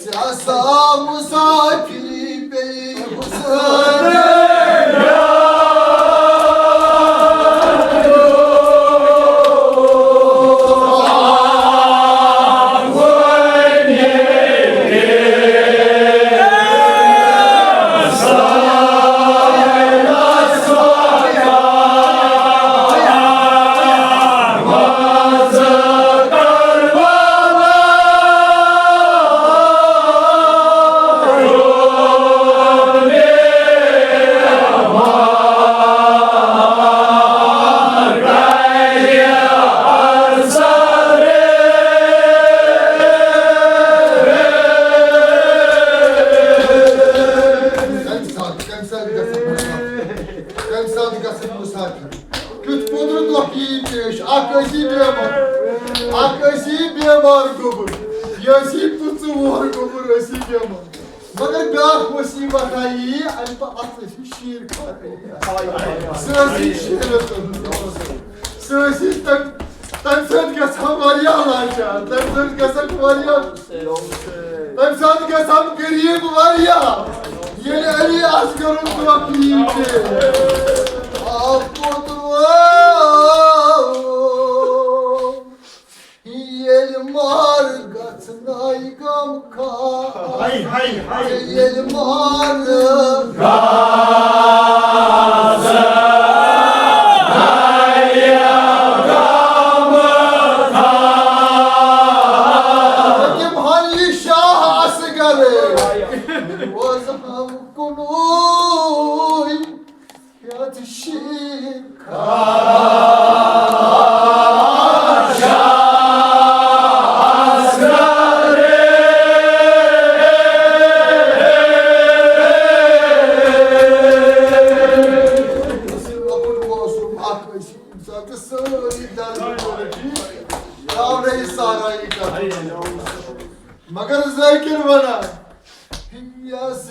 ژےٚ آسا مسافری بیٚیہِ حُسن۔ کَمہِ ساتہٕ گژھن مُسافِر؟ کَمہِ ساتہٕ گژھن مُسافِر؟ کیُتھ قُدرت اوس یی پیش۔ اَکھ ٲسی بیمار، اَکھ ٲسی بیمار گوٚبُر، یہِ ٲسی پٕژٕ وُہُر گوٚبُر ٲسی بیمار۔ مگر بیٛاکھ مُصیٖبت آیہِ یی، اَمہِ پَتہٕ اَتھ ٲسی شیٖر کھاتہٕ۔ سُہ ٲسی شیٖرَس سُہ ٲسی تَمہِ تَمہِ سۭتۍ گژھان واریاہ لاچار، تَمہِ سۭتۍ گژھان واریاہ، تَمہِ ساتہٕ گژھان غریٖب واریاہ۔ ییٚلہِ علی اصغرُن دۄہ پیٚیہِ، آ پوٚتُر، ییٚلہِ مار گژھنَے غم کھا۔ ہاے، ہاے، ہاے۔ ییٚلہِ مار تِم ہن یہِ شاہ اصغر روزہم کُنُے یتھ شیٖر۔ مگر ذٲکِر وَنان، یَس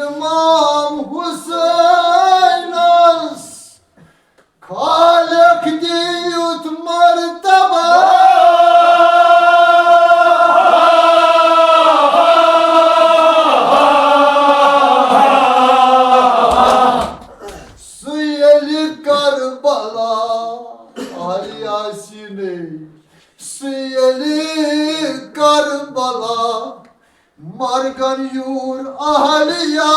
امام حُسینَس خالق دیُت مرتبہ۔ سُہ ییٚلہِ کربلا اہل یاسیٖنٕے، سُہ ییٚلہِ کربلا مرگن یور اہل یاسین۔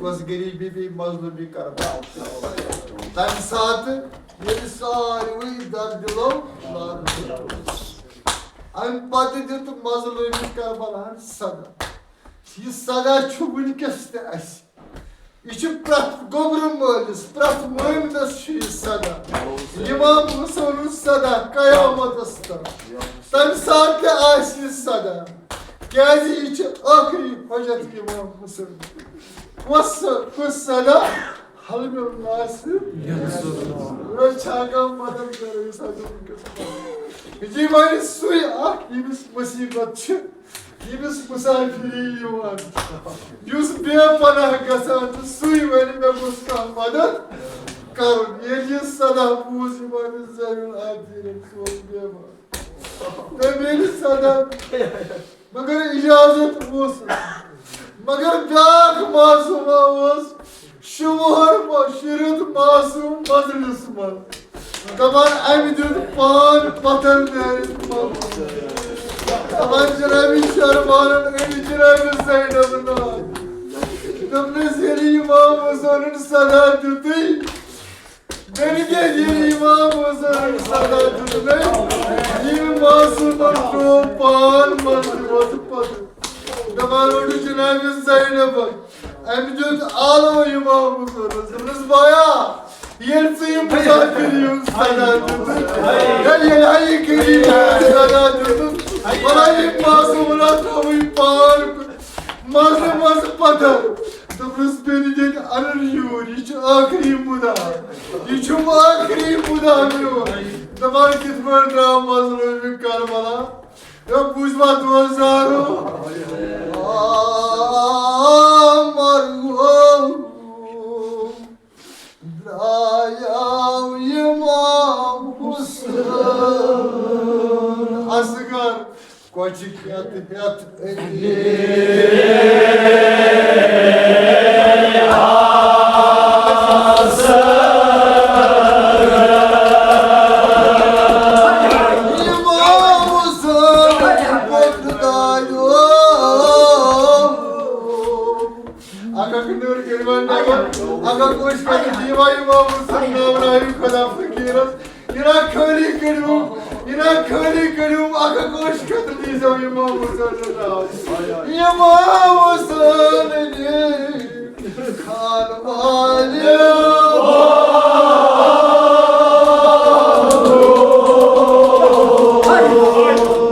کۄس غریبی بیٚیہِ مظلومی کربلا۔ تمہِ ساتہٕ ییٚلہِ ساروٕے دردِلو لارنہٕ۔ امہِ پتہٕ دیُت مظلومی کربلاہن صدا۔ یہِ صدا چھُ وٕنکیٚس تہِ اَسہِ۔ یہِ چھُ پرٛٮ۪تھ گوٚبرٕ مٲلِس، پرٛٮ۪تھ مٲمِنَس چھُ یہِ صدا۔ اِمام حُسینُن صدا قیامتَس تام۔ تَمہِ ساتہٕ تہِ آسہِ یہِ صدا، کیٛازِ یہِ چھِ ٲخری حجت اِمام حُسین۔ کۄس سۄ، کُس صدا؟ حل مِل ناصر۔ أسۍ چھا کانٛہہ مدد کرو، یُس حظ وٕنکیٚس۔ یہِ چھِ وۄنۍ سُے اکھ، ییٚمِس مُصیبت چھِ، ییٚمِس مسافری یِوان، یُس بے پناہ گژھان چھُ، سُے وَنہِ، مےٚ گوٚژھ کانٛہہ مدد کرُن۔ ییٚلہِ یہِ صدا بوٗز اِمام زین العابدیٖنَن، سُہ اوس بے پناہ۔ تٔمۍ ییٚلہِ صدا مگر اجازت اوس۔ مگر بیاکھ معصوما اوس، شُوہر ما، شُریُت معصوم مجلس منٛز۔ دپان، امہِ دیُت پان پتھر دٲرِتھ منٛز۔ دپان، جناب شرمانن أنۍ جناب زینب ناو۔ دوٚپنس، ییٚلہِ امام حسینن صدا دیُتُے، بیٚنہِ گٔے ییٚلہِ امام حسینن صدا دیُتنَے، ییٚمہِ معصومن ترٛوو پان منٛز تہِ وۄتھٕ پتہٕ۔ دپان اوس جناب زینبن، أمۍ دیُت آلو امام حسینس، دوٚپنس، بایا، ییٚلہِ ژٕ یہِ مسافر یِہُنٛد صدا دیُتُتھ، ہے، ییٚلہِ ہا یہِ غریٖب یِہُنٛد صدا دیُتُتھ، وَلہٕ یہِ معصومن ہا ترٛووُے پان منٛزٕ منٛزٕ پتھر۔ دوٚپنس، بیٚنہِ گٔے انُن یوٗر، یہِ چھُ ٲخری مُدا، یہِ چھُم ٲخری مُدا میون۔ دپان، کِتھ پٲٹھۍ درٛاو مظلومہِ کربلا؟ ہے، بوٗزوا دوستارو؟ آ، مرحوم درٛایاو امام حسین اصغر۔ کۄچہِ کھٮ۪تھ ہٮ۪تھ أتی۔ امام حسین پوٚت دایو۔ اکھ اکھ نٔر کٔرِو وۄنۍ نٮ۪بر، اکھ اکھ أچھ کٔرِو دیٖوا امام حسین ناو ناوِ خدا فقیٖرس۔ یہِ نا خٲلی کٔڑِو، یہِ نا خٲلی کٔڑِو، اکھ اکھ أچھ خٲطرٕ دیٖزیو امام حسینَس ناو۔ امام حسین خان والیو۔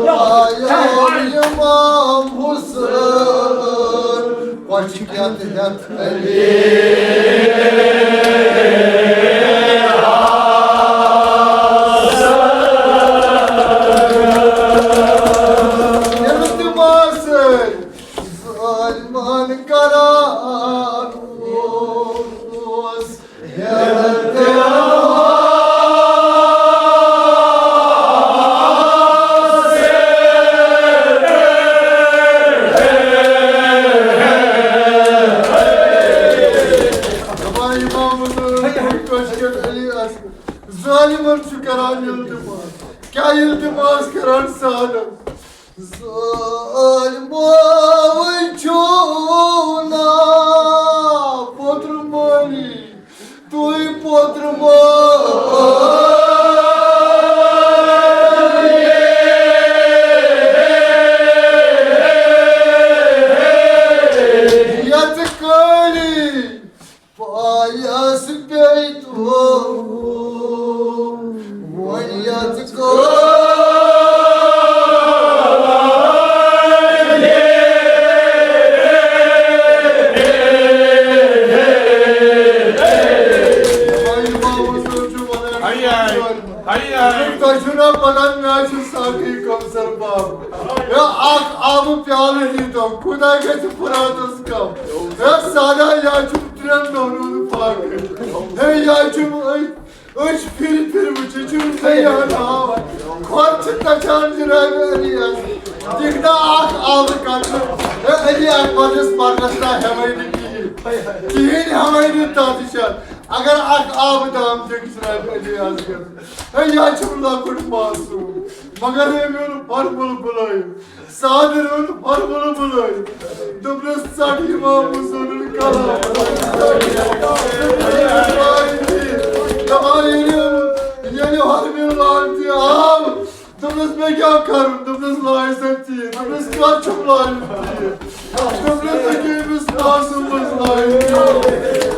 آیا امام حسین، پچھ کیا تحت علی۔ ییٚلہِ تِم آسہٕ ظٲلمَن کران اوس، ییٚلہِ تِم آسہٕ۔ دپان امام حسین کٲشِر علی اصغر۔ ظٲلمن چھُ کران التماس۔ کیٛاہ التماس کران؟ سادن۔ ظٲلمو چھُو نا پوٚتُر مٲلی، تُہۍ پوٚتُر مٲلی۔ یَتھ کٲلی پایس بیٚیہِ تو وۄنۍ یَتھ کٲلۍ۔ وۄنۍ ما وُچھو چھُ وَنان۔ ہَے، ہَے، ہَے، ہَے۔ تۄہہِ چھُو نا پَتہ، مےٚ چھُ ساقی کوثر باب۔ ہے، اَکھ آبہٕ پیالہٕ دیٖتو، کوٗتاہ گژھِ فراتَس کَم؟ ہے، سادہ یا چھُم ترٛٮ۪ن دۄہن ہُنٛد فاقہٕ۔ ہے، یا چھُم أتھۍ أچھ پھِرِ پھِرِ وٕچھِتھ چھُم سیاح ہاوان۔ کھۄر چھِ تَچھان جناب علی اکبر۔ دِکھ نا اَکھ آبہٕ قطرٕ۔ ہے، علی اکبر یَس پَرنَس نا ہٮ۪وَے نہٕ کِہیٖنۍ۔ کِہیٖنۍ ہٮ۪وَے نہٕ تَتھ جایہِ۔ اگر اَکھ آبہٕ دام دِکھ جناب علی اکبر۔ ہے، یا چھُم لۄکُٹ معصوم، مگر ہے میون پرمُل بُلٲیِو۔ صادرُن پرمُل بُلٲیِو۔ دوٚپنَس، ژَٹ امام حسینُن کلام۔ دَپان، ییٚلہِ، ییٚلہِ حرمہِ لعنتی آو، دوٚپنَس، مےٚ کیٛاہ کَرُن؟ دوٚپنَس، لایہِ سا تیٖر۔ دوٚپنَس، کَر چھُم لایُن تیٖر؟ دوٚپنَس، "ژےٚ کٔمِس ماسوٗمَس لایِق؟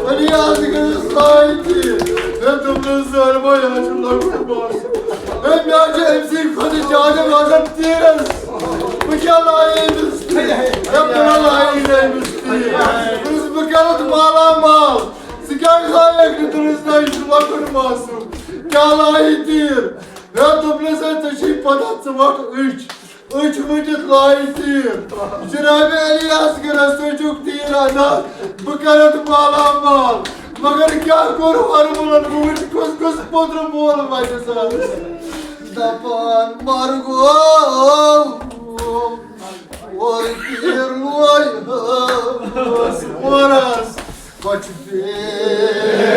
علی اصغرَس لایِق تہِ؟" ہے، دوٚپنَس، "زٲلۍ بوے، یہِ حظ چھُ لۄکُٹ ماسوٗم۔ ہے، مےٚ حظ چھِ أمۍ سٕے کھۄتہٕ زیادٕ وزن تیٖرَس۔ بہٕ کیٛاہ لایہِ أمِس تیٖر؟ ہے، بہٕ ما لایہِ أمِس تیٖر؟" دوٚپنَس، "بہٕ کَرَتھ مالا مال۔ ژٕ کیٛازِ لایَکھ نہٕ؟" دوٚپنَس، "نہ، یہِ چھُ لۄکُٹ ماسوٗم۔ کیٛاہ لایہِ تیٖر؟" ہے، دوٚپنَس، "ہے، ژےٚ چھے پَتہ، ژٕ وَٹھ أچھ۔" أچھ ؤٹِتھ لایہِ تیٖر۔ جناب علی اصغرس سوچُک تیٖر انداز، بہٕ کرتھ مالا مال۔ مگر کیٛاہ کوٚر ہۄرمُلن، بہٕ وٕچھ کُس کُس پوٚدرٕ مول وتہِ سر۔ دپان مرگو، اور تیٖر لوے ہس، اور ہس۔ کۄچھِ پیٖر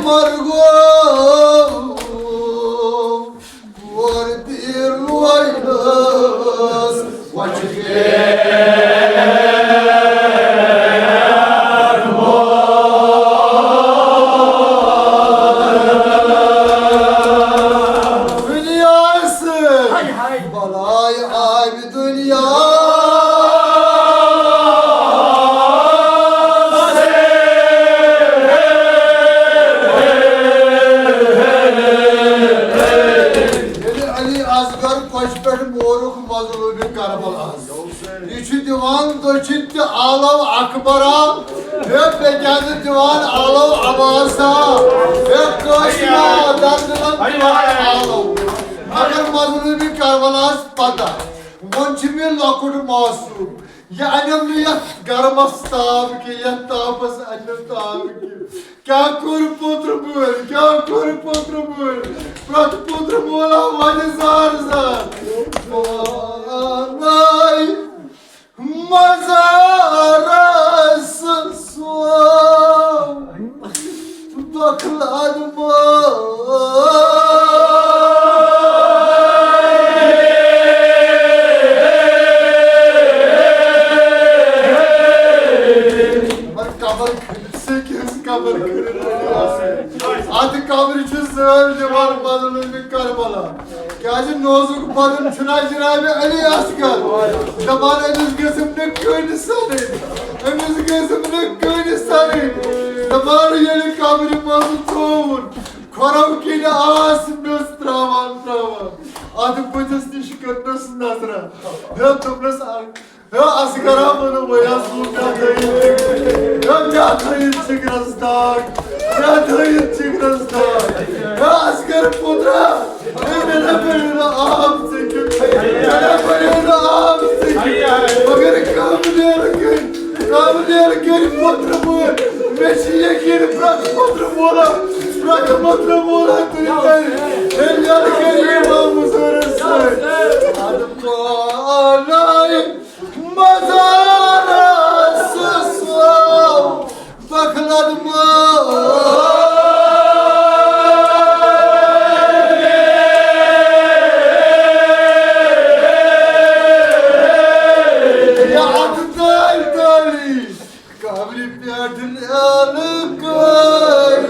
مرگو، اور پیٖر لوینس۔ دُنیاہس بلاے آمہِ دُنیا۔ ییٚلہِ علی اصغر کۄچھِ پٮ۪ٹھ مورُکھ مظلومِ کربلاہس۔ یہِ چھُ دِوان دٔچھِنۍ تہِ آلو اکبرا، ہے بیٚیہِ کیٛازِ دِوان آلو عباسا، ہے کٲشرِ دردِلن دِوان آلو۔ مگر مظلومِ کربلاہس پتہ، وۄنۍ چھُ مےٚ لۄکُٹ معصوم، یہِ انم نہٕ یتھ گرمس تاپھ کینٛہہ، یتھ تاپس انم تاپھ کینٛہہ۔ کیٛاہ کوٚر پوٚتُر مٲلۍ، کیٛاہ کوٚر پوٚتُر مٲلۍ؟ پرٛٮ۪تھ پوٚتُر مول آو وَنہِ زار زار۔ پانے مزارس سُہ بۄکلاد مٲلۍ۔ مگر قبر کھٔنِتھ، سیٚکہِ ہٕنٛز قبر کھٔنِتھ ؤنِو اَسہِ۔ اَتھ قبرِ چھُ زٲلۍ دِوان مظلومِ کربلا۔ کیٛازِ نوزُک بدن چھُنہ جناب علی اصغر؟ دپان أمِس گٔژھٕم نہٕ کٔنۍ سنٕنۍ، أمِس گٔژھٕم نہٕ کٔنۍ سنٕنۍ۔ دپان ییٚلہِ قبرِ منٛز ژووُن، کھۄرو کِنۍ آس میٚژ تراوان تراوان، اتھ بٕتھِس نِش کٔرنس نظرا۔ مےٚ دوٚپنس، ہے اصغرا، ووٚنُم وۄنۍ حظ، ووٚن مےٚ تھٲیِو جِگرَس، ہے مےٚ تھٲیِو جِگرَس داغ، مےٚ تھٲیِو جِگرَس داغ۔ ہے اصغر پوٚترا، ہے مےٚ نہ بٔرِو نہٕ آب ژٔکِتھ، مےٚ نہ بٔرِو نہٕ آب ژٔکِتھ، مگر کاملیر کٔرۍ، کاملیر کٔرۍ پوٚترٕ وٲلۍ۔ مےٚ چھِ یقیٖن پرٛٮ۪تھ پوٚترٕ وولا، پرٛٮ۪تھ پوٚترٕ وولا تُلہِ گرِ، ہے یَلہٕ گرِ اِمام حضوٗرَس سۭتۍ۔ اَدٕ پانَے مزارس سُہ بخلد مٲ۔ یا اتھ تٲلۍ تٲلی۔ قبرِ پٮ۪ٹھ نیالہٕ کٔرِتھ۔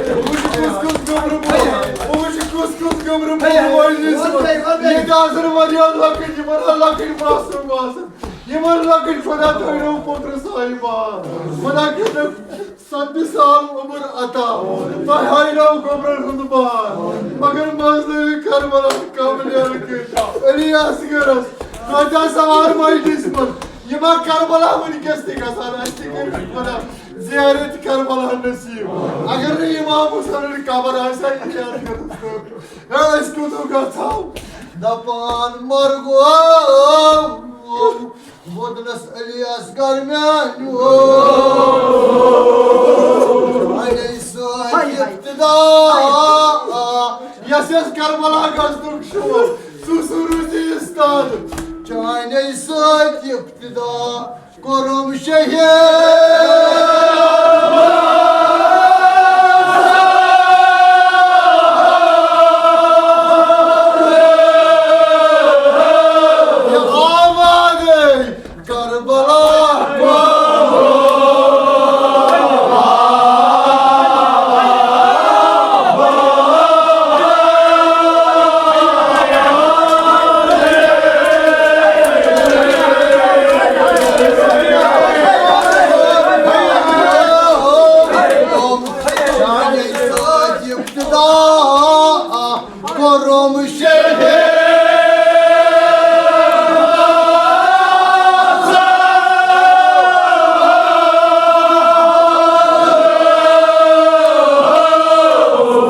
وٕچھ کُس کُس گوٚبرٕ بوے، وٕچھ کُس کُس گوٚبرٕ بوے۔ ییٚتہِ آسن واریاہ لۄکٕٹۍ، یِمن لۄکٕٹۍ معصوم آسن۔ یِمن لۄکٕٹۍ خۄدا تھٲینو پوٚتُس صٲحِبان۔ خۄدا کٔرِنو سَتہِ سال عمر عطا۔ تۄہہِ ہٲینو گوٚبرَن ہُنٛد بار۔ مگر مظلومِ کربلا کم نیرٕ کٔرِتھ علی اصغرس۔ کۭتیٛاہ سوار مجلس منٛز۔ یِم ہا کربلا وٕنکیٚس تہِ گژھان۔ اَسہِ تہِ کٔرِو خۄدا زیارت کربلا نصیب۔ اگر نہٕ امام حسینٕنۍ قبر آسہِ ہا، یہِ زیارت کٔرِتھ۔ ہے، أسۍ کوٚت گژھو؟ دپان مرگو، ووتنس علی اصغر میانیو۔ چانے سۭتۍ ابتدا، یس یس کربلا گژھنُک شوق، سُہ سُہ روٗزِ استاد۔ چانے سۭتۍ ابتدا۔ کوٚرُم شہید۔ ابتدا کوٚرُم شہید۔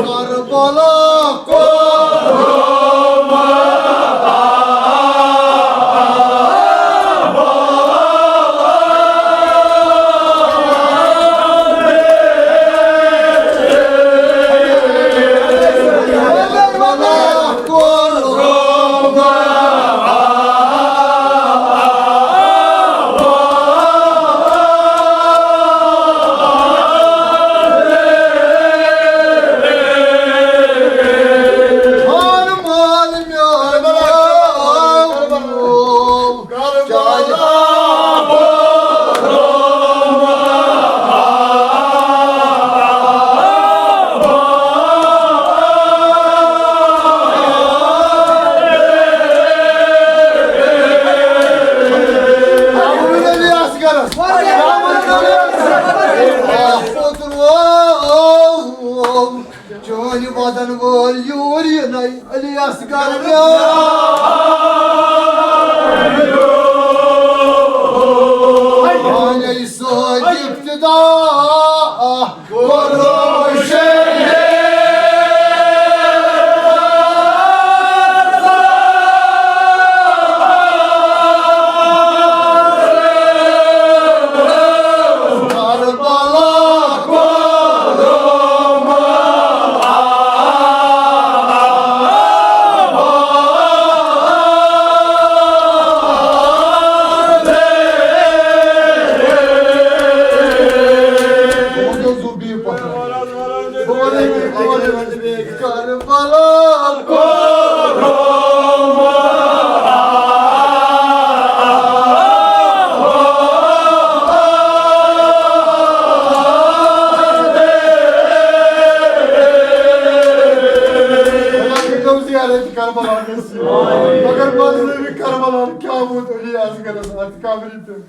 کربلا کوٚرُم۔ چٲنۍ وَدَن وٲلۍ یوٗر یِنَے علی اصغر۔ پانے سۭتۍ ابتدا کوٚرُم شہید۔ کربلا کوٚرُم۔ کربلا کوٚرُم۔ زیارت کربلا گژھِ۔ مگر مظلوم کربلا کیٛاہ ووت علی اصغرس اتھ قبرِ تہٕ؟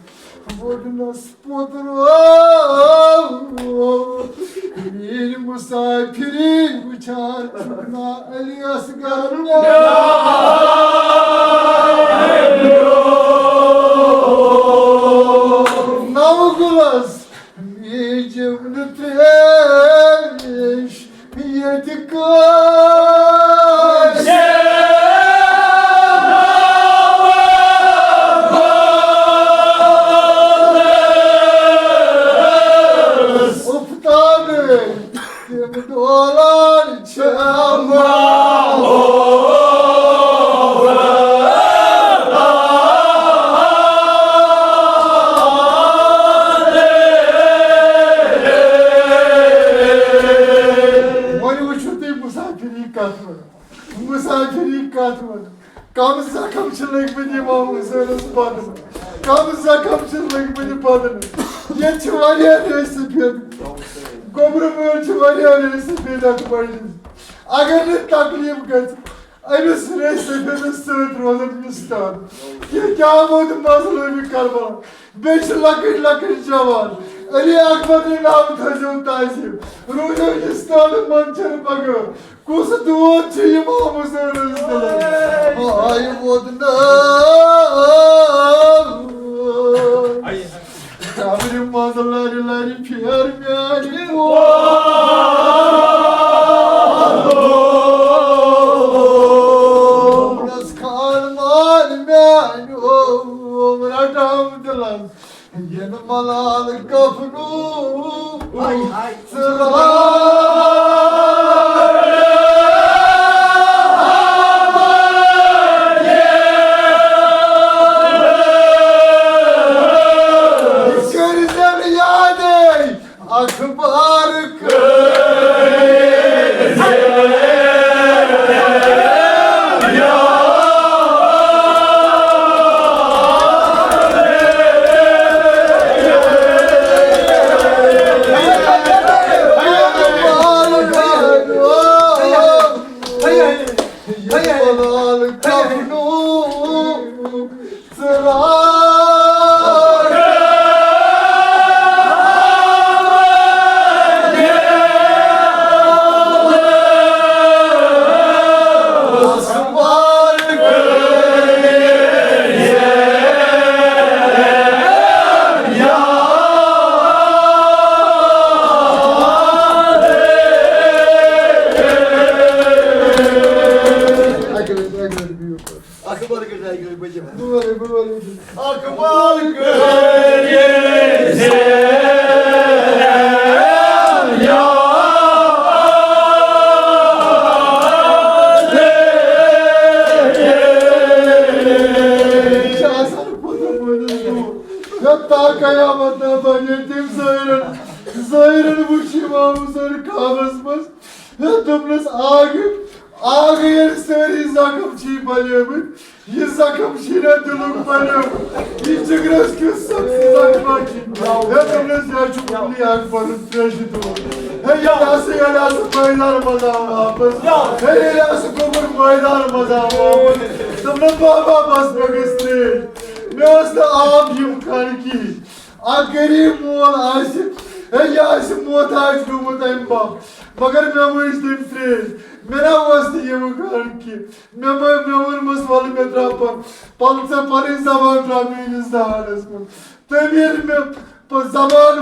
ووٚنُس پوٚتُر، میٛٲنۍ مسافری وٕچھان چھُکھ نا علی اصغر؟ نو گُلس میٖجِم نہٕ ترٛیش ییٚتہِ کٲنٛسہِ۔ اُفتادٕ تِم دولار چھِ ماحول۔ وۄنۍ وٕچھِو تُہۍ مسافری کتھ وَنان، مسافری کتھ وَنان۔ کم زخم چھِ لٔگۍ مٕتۍ امام حسینس بدنہٕ، کم زخم چھِ لٔگۍ مٕتۍ بدنہٕ۔ ییٚتہِ چھِ واریاہ ریٚش سفید، گوٚبرٕ وٲلۍ چھِ واریاہ ریٚش سفید اتھ مجلس۔ اگر نہٕ تکلیف گژھِ، أمِس ریٚش سفیدس سۭتۍ روزن وِستاد۔ یہِ کیٛاہ ووت مظلومِ کربلا؟ بیٚیہِ چھِ لۄکٕٹۍ لۄکٕٹۍ جوان۔ علی اکبر ناو تھٲیزیو تعظیم۔ روٗزیو وِستاد منٛدچھر بغٲر۔ کُس دود چھُ امام حسینس دِلس؟ ہاے ووت ناو۔ قبرِ منٛز لرِ لرِ پھیر میانہِ پوٗرس خان مان میانہِ رٹام دِلس۔ ین ملال کفنو کٔرۍزٮ۪ن یادے اخبار کٔرۍ۔ بہٕ وَنَے، بہٕ وَنَے۔ اقبال کٔرِزِ یا یہِ چھِ آسان پوٚتُس ؤنِتھ دوٗر۔ ہیوٚت تام قیامت نہ بَنہِ تٔمۍ زٲیرَن، زٲیرَن وٕچھ امام حسین خوابَس منٛز۔ ہیوٚت دوٚپنَس، آگہٕ، آگہٕ ییٚلہِ سٲری زخم چھی بَلیمٕتۍ، یہِ زخم چھُے نہ دِلُک بنیومُت، یہِ جگرس کیُتھ سخت زخما چھُے۔ ہے، دوٚپنَس، یہِ حظ چھُ کُنی اکھ پَنُن تریشہِ دود۔ ہے، ییٚلہِ ہسا، ییٚلہِ ہسا مٲدان منٛز آو واپس، ہے، ییٚلہِ ہسا گوٚبُر مٲدان منٛز آو واپس، دوٚپنَس، بابا، بس مےٚ گٔژھ تریش، مےٚ ٲس نہٕ آب یِم کھنٛڈ کِہیٖنۍ۔ اکھ غریٖب مول آسہِ، ہے، یہِ آسہِ محتاج گوٚمُت اَمہِ باپتھ، مگر مےٚ وٕچھ تٔمۍ تریش، مےٚ نہ اوس نہٕ یِم کھنٛڈ کینٛہہ۔ مےٚ مہ-، مےٚ ووٚنمَس، وَلہٕ مےٚ ترٛاو پَن-، پَنٕنۍ، ژٕ پَنٕنۍ زبان ترٛاو میٛٲنِس دہانَس منٛز۔ تٔمۍ ییٚلہِ مےٚ پَتہٕ زبان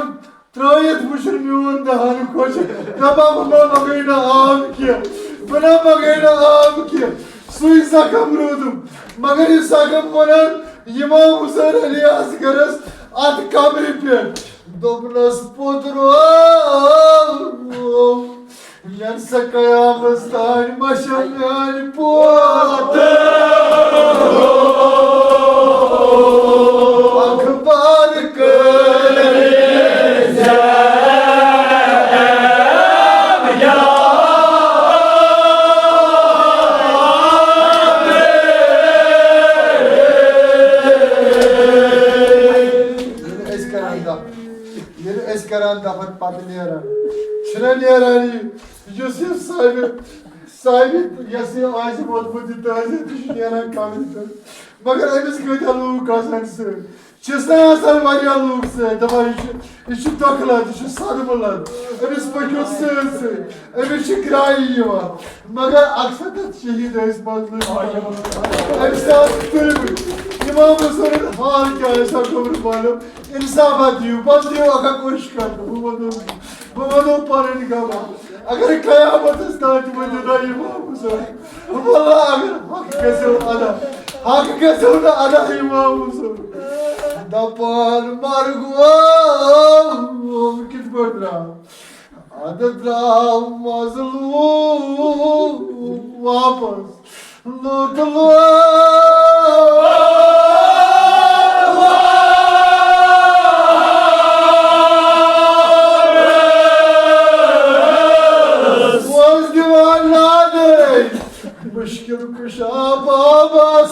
ترٛٲوِتھ وٕچھُن میون دہان خۄش، دَپان، بہٕ ما مَنٛگَے نہٕ آب کینٛہہ، بہٕ نہ مَنٛگَے نہٕ آب کینٛہہ۔ سُے زخم روٗدُم، مگر یہِ زخم وَنان اِمام حُسین علی اصغرَس اَتھ قبرِ پٮ۪ٹھ۔ دوٚپنَس، پوٚتُر، یَنہٕ سا قیامَس تانۍ مَشَن میٛانہِ پوتہٕ۔ اخبار کٔرۍ زیادٕ۔ ییٚلہِ أسۍ کران دَپھ، ییٚلہِ أسۍ کران دَپھ پَتہٕ نیران، چھُنہ نیران یہِ، یُس یہِ ثابت، ثابت، یۄس یہِ آسہِ ووتمُت یہِ تعزیت، یہِ چھُ نیران کَمرِ پٮ۪ٹھ۔ مگر أمِس کۭتیٛاہ لوٗکھ آسان سۭتۍ؟ چھِس نہ آسان واریاہ لوٗکھ سۭتۍ، دَپان، یہِ چھُ، یہِ چھُ دۄکھٕ لَد، یہِ چھُ صدمہٕ لَد، أمِس پٔکِو سۭتۍ سۭتۍ، أمِس چھِ گرٛایہِ یِوان۔ مگر اکثر تتھ شہید ٲسۍ مظلوم۔ أمۍ ساتہٕ تُلمٕتۍ۔ امام حسینن حال کیٛاہ آسہِ ہا گوٚمُت معلوم؟ انصافا دِیِو، پتہٕ دِیِو اکھ اکھ اوٚش کرنہٕ۔ بہٕ ونو، بہٕ ونو پنٕنۍ غم۔ اگر قیامتس تام تہِ ؤنِو نہ امام حسین، واللہ اگر حق گژھیو ادا، حق گژھیو نہٕ ادا امام حسین۔ دپان مرگو کِتھ پٲٹھۍ درٛاو؟ ادٕ درٛاو مظلوم واپس لوٚت لوٚت۔ اوس دِوان نادے مشکل کشا بابس۔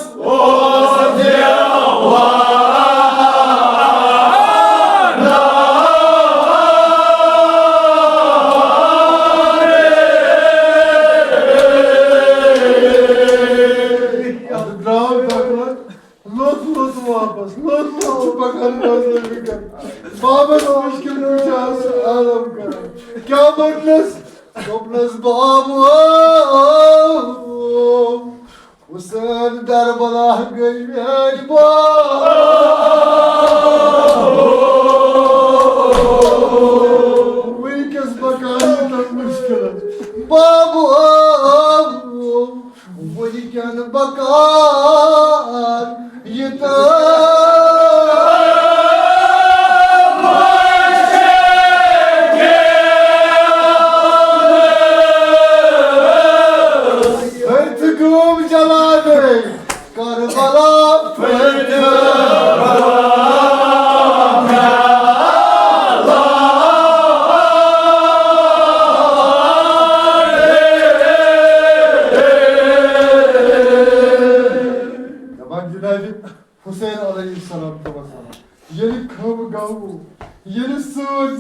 ادٕ درٛاو دۄکھٕ لوٚت لوٚت واپس، لوٚت لوٚت چھُ پکان مظلوم وٕنکٮ۪ن۔ بابس مشکل کُن چھُ آز سُہ عالم کران۔ کیٛاہ ووٚننس؟ دوٚپنس، بابو، حسین کربلا گٔے میٛانہِ بابو۔ وٕنکٮ۪س پکان یوٗتاہ مشکلن۔ بابو، وٕنکٮ۪ن بکار یہِ تہٕ أتھۍ گوم جلادے کربلا پھٔلۍ۔ دپان جناب حسین علیہ الصلوۃ والسلام، ییٚلہِ خٲبہٕ گاہ وو، ییٚلہِ سٲنۍ،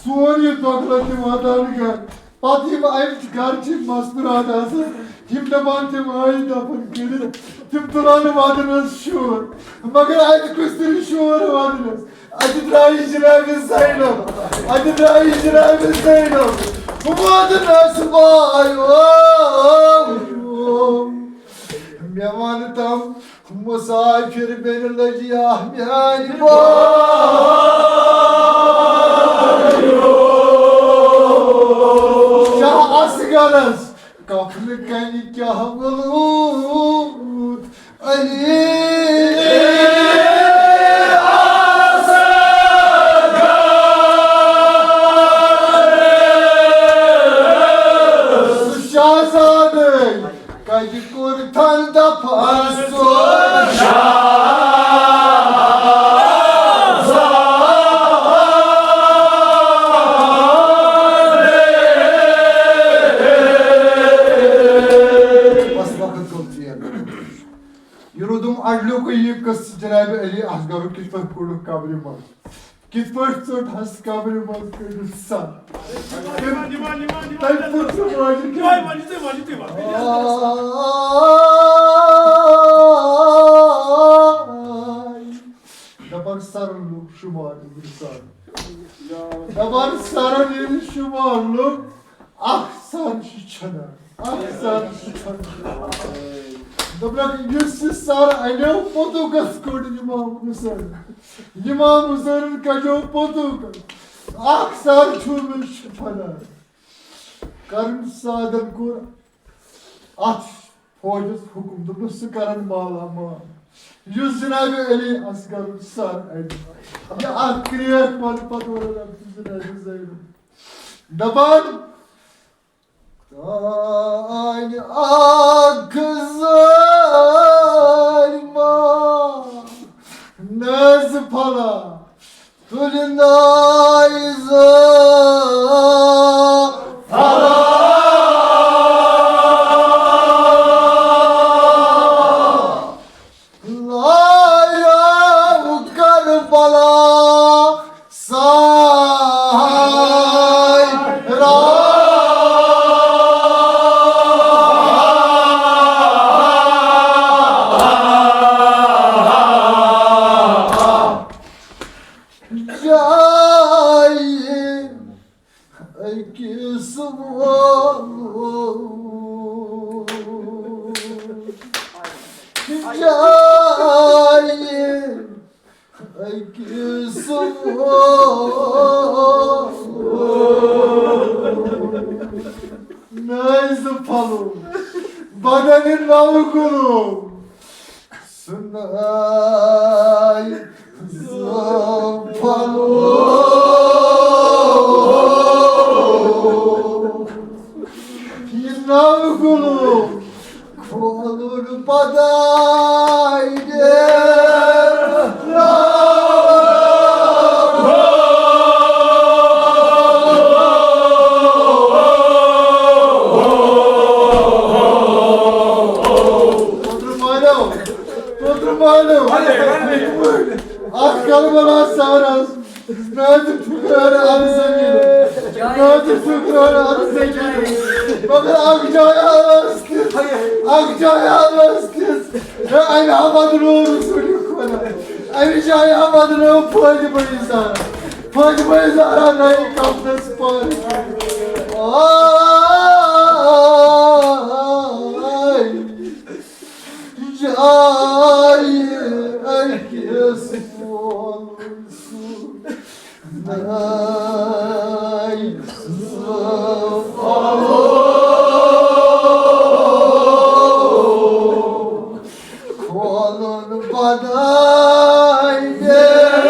سون یہِ دۄکھٕ لَگ تہِ واتان گَرٕ، پَتہٕ یِم اَمہِ گَرٕچ مَستوٗرات آسان، یِم دَپان تِم آیہِ دَفَن کٔرِتھ، تِم تُلان وَدنَس شور، مگر اَتہِ کُس تُلہِ شور وَدنَس؟ اَتہِ درٛایہِ جِنابِ زینب، اَتہِ درٛایہِ جِنابِ زینب، وَدنَس وایو۔ مےٚ وَن تَم مُسافِر بیٚنہِ لٔجیا میٛانہِ بایو۔ شاہ اصغرس کفنہٕ کنہِ کیٛاہ ووٚلوٗت علی۔ سُہ شاہزادَے کَتہِ کوٚر تھن دفن سُہ شاہزادَے۔ بس وقت گوٚو ژیر۔ یہِ روٗدُم اڈلیُکُے یہِ قٕصہٕ جناب علی اصغرُک کِتھ پٲٹھۍ کوٚڑُکھ قبرِ منٛز۔ کِتھ پٲٹھۍ ژوٚٹ ہس قبرِ منٛز کٔڑِتھ سر؟ تٔمۍ پوٚتُس روزِ کیٛاہ؟ دپان سرن لوٚگ شُمار اِنسان۔ دپان سرن ییٚلہِ شُمار لوٚگ، اکھ سر چھُ چھنان۔ اکھ سر چھُ چھنان۔ دوٚپنکھ، یُس یہِ سر اَنیو پوٚتُکس کوٚڑ اِمام حُسین۔ اِمام حُسینن کَڑیو پوٚتُکس۔ اکھ سر چھُ مےٚ چھُ چھنان۔ کرن سادن کوٚر اتھ فوجس حُکُم، دوٚپنس، ژٕ کرن مالا مال۔ یُس جناب علی اصغر سر اَنہِ، یہِ اکھ کرٛیکھ پتہٕ پتہٕ وَنان، اَتھ چھُ جناب زینب۔ دپان، تانۍ اکھ ظٲلما نٲزِ پھلا تُلہِ نٲزِ پھلا۔ لایو کربلا ساحرہ۔ جایہِ أکِس ووٚن۔ جایہِ أکِس ووٚن۔ نٲزِ پھلو بدن نو گُلو۔ سُناے زو پھلو۔ یہِ نو گُلو کھولُن پداے دیر۔ پوترٕ مٲلِو، پوترٕ مٲلِو۔ اکھ کربلا سارس۔ نٲزِ پھُکرٲر اَتھ زٔمیٖنَس۔ نٲزِ پھُکرٲر اَتھ زٔمیٖنَس۔ مگر اَکھ جاے آو اَسہِ تِژھ، اَکھ جاے آو اَسہِ تِژھ۔ ہے، اَمہِ آو بدنٲو رسوٗلِ خۄدا۔ اَمہِ جایہِ آو بدنٲو فٲطمہ زہرا۔ فٲطمہ زہرا نَیہِ کفنَس پانہٕ۔ آے۔ جایہِ أکِس وول سُہ ناے زٕ پھلو۔ کھولُن بداے دیر۔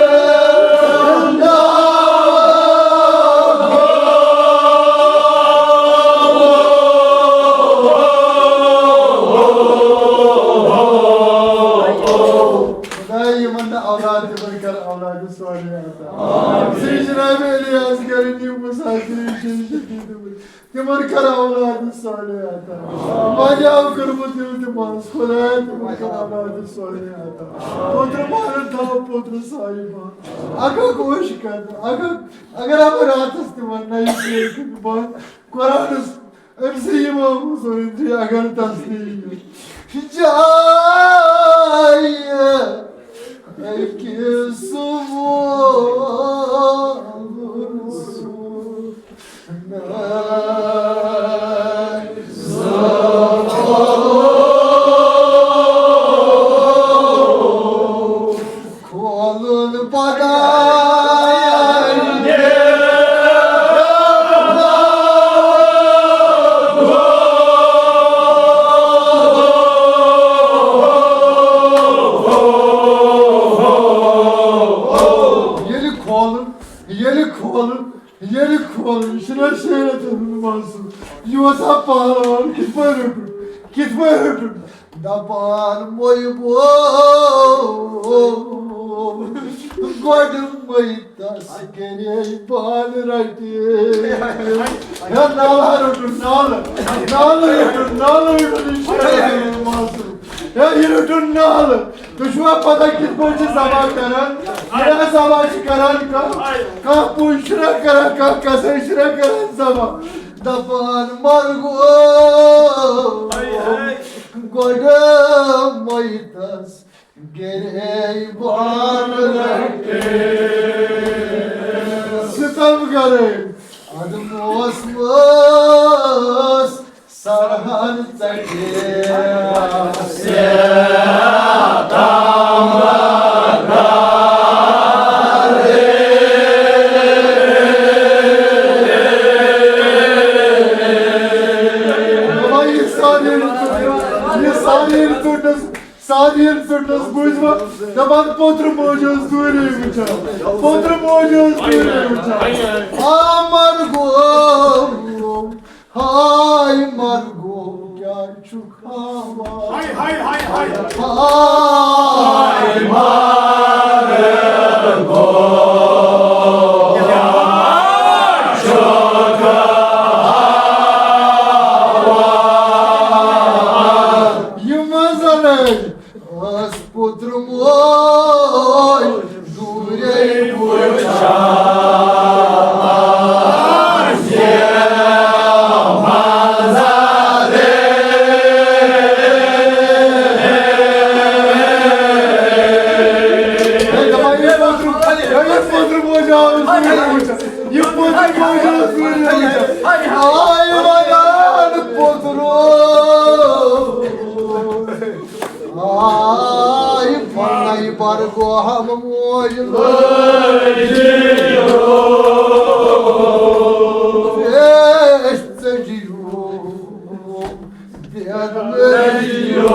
خدایا، یِمن نہٕ اولاد، تِمن کر اولاد صالح عطا۔ سری جناب علی اصغر نیٖمٕژ حضرت شہید۔ تِمن کر اولاد صالح عطا۔ واریاہ کوٚرمُت التماس، خدایا، تِمن کر اولاد صالح عطا۔ پوترٕ مالن تھاو پوترٕ صاحبہ۔ اکھ اکھ اوش کرنہٕ، اکھ اکھ، اگر اب راتس تِمن نَیہِ شعر کٔرِتھ بند قرآنس أمۍ سٕے اِمام حسینٕنۍ تہِ اگر تسلی یی۔ جایہِ أکِس وولُن سُہ ناے زٕ پھلو۔ کھولُن پداے دیر۔ کِتھ پٲٹھۍ روٚٹُن؟ دَپان محبوب، گۄڈٕ مٔیتَس گَرے بانہٕ رَٹہِ۔ ہے نالہٕ روٚٹُن، نالہٕ، نالہٕ روٚٹُن، نالہٕ روٚٹُن، یہِ چھُ معصوم۔ ہے، یہِ روٚٹُن نالہٕ۔ تُہۍ چھُوا پتہ کِتھ پٲٹھۍ چھِ ذبح کران؟ ییٚلہِ ذبح چھِ کران کانٛہہ، کانٛہہ پُج چھُنہ کران، کانٛہہ کسٲے چھُنہ کران ذبح۔ دپان مرگو، گۄڈٕ میتس گرے بانہٕ رٹے۔ ستم کرے۔ ادٕ موسمس سرحد ژٹے۔ دپان یہِ سارنٕے ژوٚٹنس، سارنٕے ژوٚٹنس بوٗزوا؟ دپان پوترٕ موج ٲس دوٗرے وٕچھان، پوترٕ موج ٲس دوٗرے وٕچھان۔ آ مرگو، ہاے مرگو، کیٛاہ چھُکھ ہاوان؟ ہاے، ہاے، ہاے، ہاے۔ ہاے مرگو، کیٛاہ چھُکھ ہاوان؟ یِم زَن ٲس پوترٕ موج دوٗرے وٕچھان۔ ہے، دپان، یہِ پوترٕ، ہے، یہِ پوترٕ موج آو دوٗرے وٕچھان۔ یہِ پوترٕ موج آو دوٗرے وٕچھان۔ آے وَنان پوترو۔ آے پنَے برگوہم موج لٲجِو، پیش ژٔجِو، بید لٲجِو،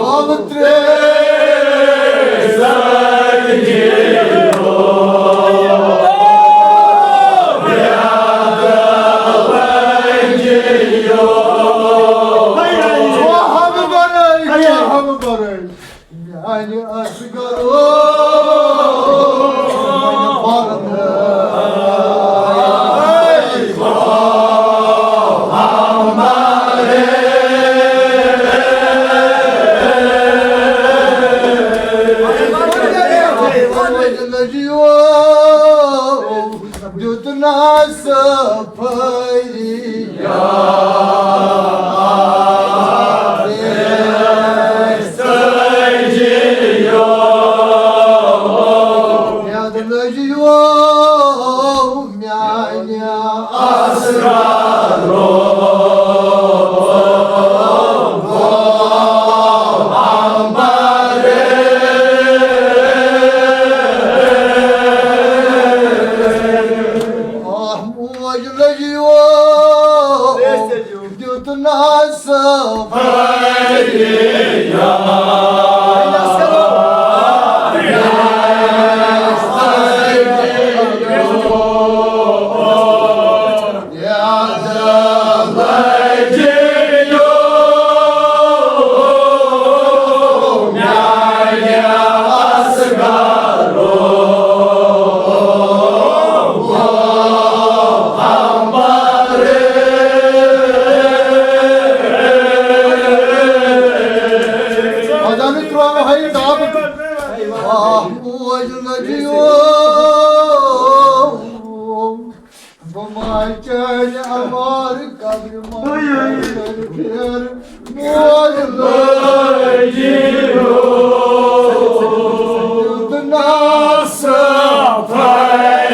آب ترٛیش ژٔجِو۔ میانہِ اصغرو دیُت نس فریاد۔ یاد لٔجِو میانہِ اصغرو۔ آہ، موج لٔجِو دیُت نس فریاد۔ خۄداہ نہٕ ترٛوو ہے یہِ ڈَب۔ آہ، موج لٔجِو بہٕ ما چانہِ عمار قبرِ منٛز پھیرٕ۔ موج لٔجِو دیُت نس فریاد۔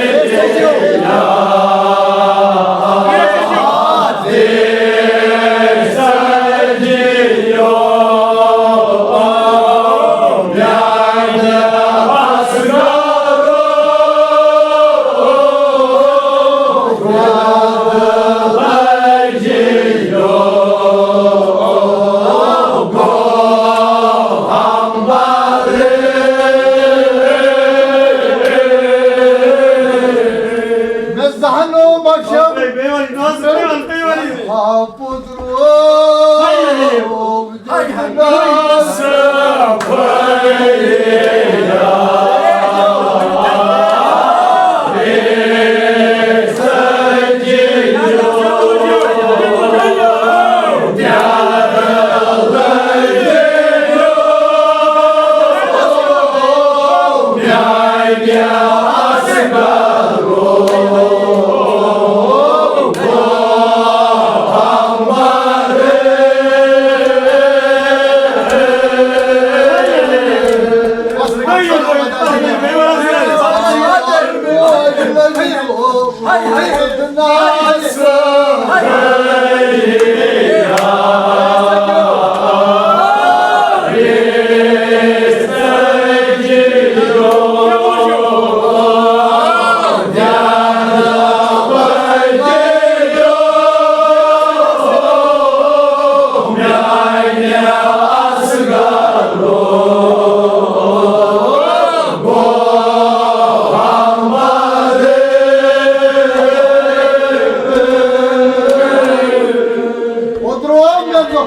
اوترٕ آو مےٚ دۄہ،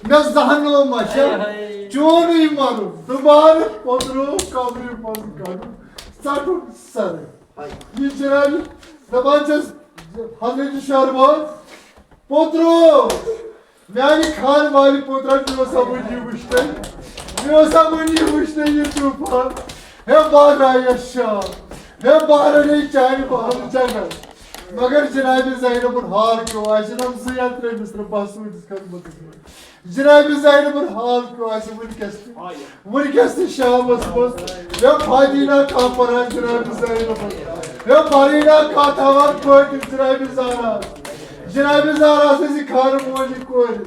مےٚ زہنو مَچھِ، چونُے مَرُن، دوبارٕ اوترٕ قبرِ منٛز کَڑُن، ژَٹُن سَرٕ۔ یہِ جنابِ دَپان چھَس، حضرت شہرباز، پوترو، میانہِ خان والہِ پوترا، مےٚ اوسا وُنہِ یہِ وٕچھتَے، مےٚ اوسا وُنہِ یہِ وٕچھتَے یہِ طوفان۔ ہے بارا یَس شام، ہے بارا نے چانہِ بہانہٕ جنت۔ مگر جنابِ زینبُن حال کیٛاہ آسہِ، نم زٕ یا ترٛےٚ مِصرٕ بس سوٗنٛچِس خدمتس منٛز۔ جنابِ زینبُن حال کیٛاہ آسہِ وٕنکیٚس تہِ؟ وٕنکیٚس تہِ شامس منٛز۔ ہے فاتینا کانٛہہ پران جنابِ زینبس۔ ہے فرینا کانٛہہ تھاوان پٲٹھۍ جنابِ زہرا۔ جنابِ زہرا سٕنٛزِ خانہٕ مولہِ کورِ۔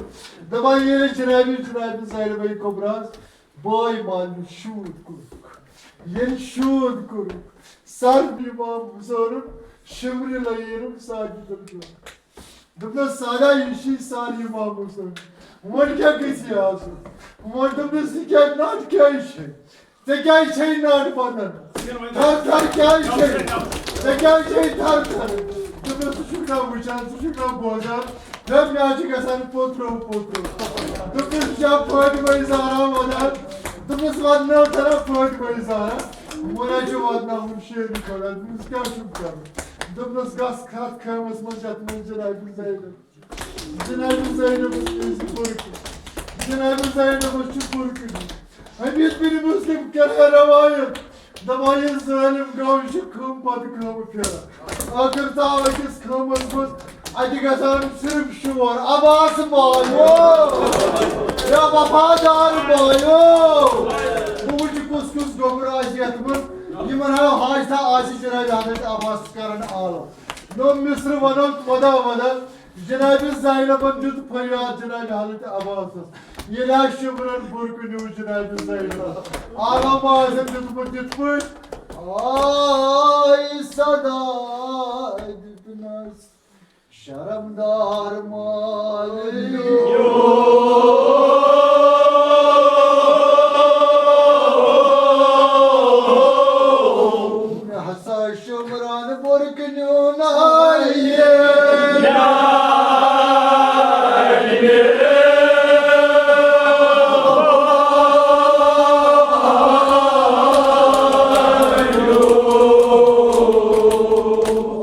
دَپان ییٚلہِ جنابِ، جنابِ زینبِ کُبراہس بٲے مالنہِ شوٗد کوٚرُکھ۔ ییٚلہِ شوٗد کوٚرُکھ، سر امام حسینُن شِمرِ لَییرُم ساجدن پیوٚو۔ دوٚپنَس، سادا، یہِ چھُے سر امام حسین۔ وۄنۍ کیٛاہ گژھِ آسُن؟ وۄنۍ دوٚپنَس، یہِ کیٛاہ نَتہٕ کیٛازِ چھے؟ ژےٚ کیٛازِ چھے نَٹ بَنان؟ تھر تھر کیٛازِ چھے؟ ژےٚ کیٛازِ چھے تھر تھر؟ دوٚپنَس، ژٕ چھُکھ نا وٕچھان، ژٕ چھُکھ نا بوزان؟ دوٚپ، مےٚ حظ چھُ گژھان پوٚترو پوٚترو۔ دوٚپنَس، ژٕ چھا فاطمہ زہرا وَنان؟ دوٚپنَس، وَدناو تھرا فاطمہ زہرا۔ وۄنۍ حظ چھُ وَدناوُن شیرنہِ خۄدا۔ دوٚپنَس، کیٛاہ چھُکھ کَرُن؟ دوٚپنَس، گژھ کھَتھ خٲمَس منٛز، یَتھ منٛز جنابِ زینب۔ جنابِ زینبس چھِ أسۍ بُرٕ کٔنۍ۔ جنابِ زینبس چھِ بُرٕ کٔنۍ۔ حمید بن مسلم کران روایت، دپان، یہِ ظٲلم گوٚو، یہِ چھُ خٲمہٕ پتہٕ خٲمہٕ پھیران۔ ٲخٕر ژاو أکِس خٲمس منٛز، اَتہِ گژھان صرف شور، عباس بایو، یا وفادار بایو۔ بہٕ وٕچھِ کُس کُس گوٚبُر آسہِ یتھ منٛز۔ یِمن ہا حاجتھا آسہِ جناب حضرت عباس کرن عالم۔ نوٚم مصرٕ ونو ودا ودا۔ جناب زینبن دیُت فریاد جناب حضرت عباسس۔ ییٚلہِ آ شِمرن بُرکہٕ نیوٗ جناب زینبن۔ عالم آسن دیُتمُت یِتھ پٲٹھۍ۔ آے صدا دیُتنس شرمدار مالِیو۔ مےٚ ہسا شُمران بُرکہٕ نیوٗ نایہِ۔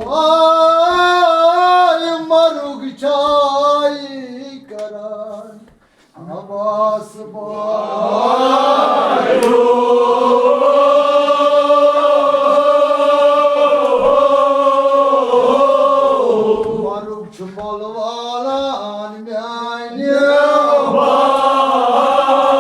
آے مرُگ چاے کران۔ عباس بایو۔ مرُگ چھُ مۄل والان میانہِ بایو۔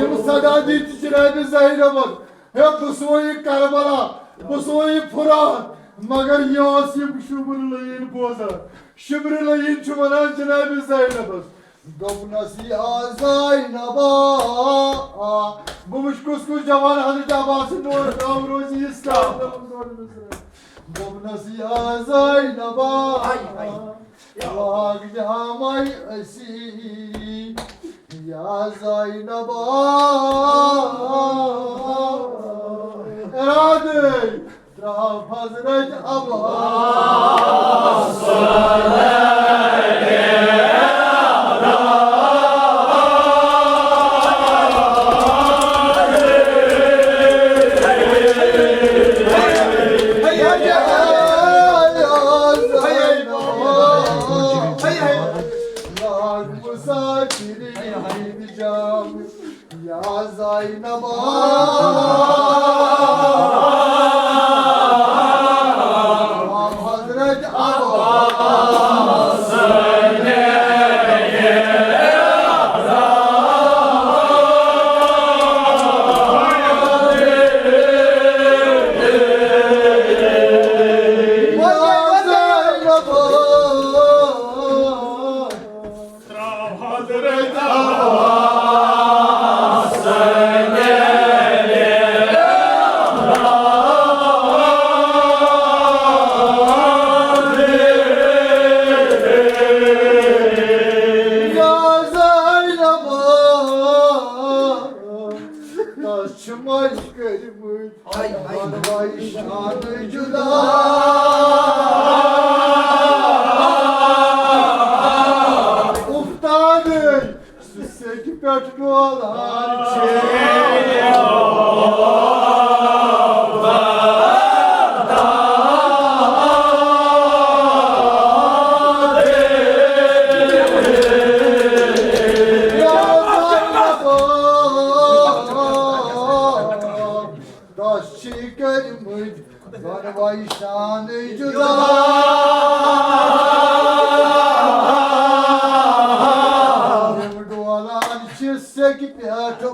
یِم صدا دِتۍ جناب زینبن۔ ہے، بہٕ سویہِ کربلا، بہٕ سویہِ فرات، مگر یہِ اوس یِم شُمرٕ لٲیِن بوزان۔ شُمرٕ لٲیِن چھُ وَنان جناب زینبس۔ دوٚپنَس، یا زینبا، بہٕ وٕچھ کُس کُس جوان حضرت عباس سٕنٛدِ نورٕ تام روزِ یہِ سلام۔ دوٚپنَس، یا زینبا، لاگ جامے أسی، یا زینبا۔ ارادے، حضرت عباس۔ یا زینب، حضرت عباس۔ یا زینب، حضرت عباس۔ یا زینب، تس چھِ مٔلۍ کٔرمٕتۍ۔ ہاے، ہاے۔ پروای شان جدا۔ اُفتادٕے سُہ سیٚکہِ پٮ۪ٹھ ڈولان چھِ۔ تس چھی کٔرمٕتۍ دۄنوَے شانہٕ جُدا۔ یِم ڈولان چھِ سیٚکہِ پٮ۪ٹھ۔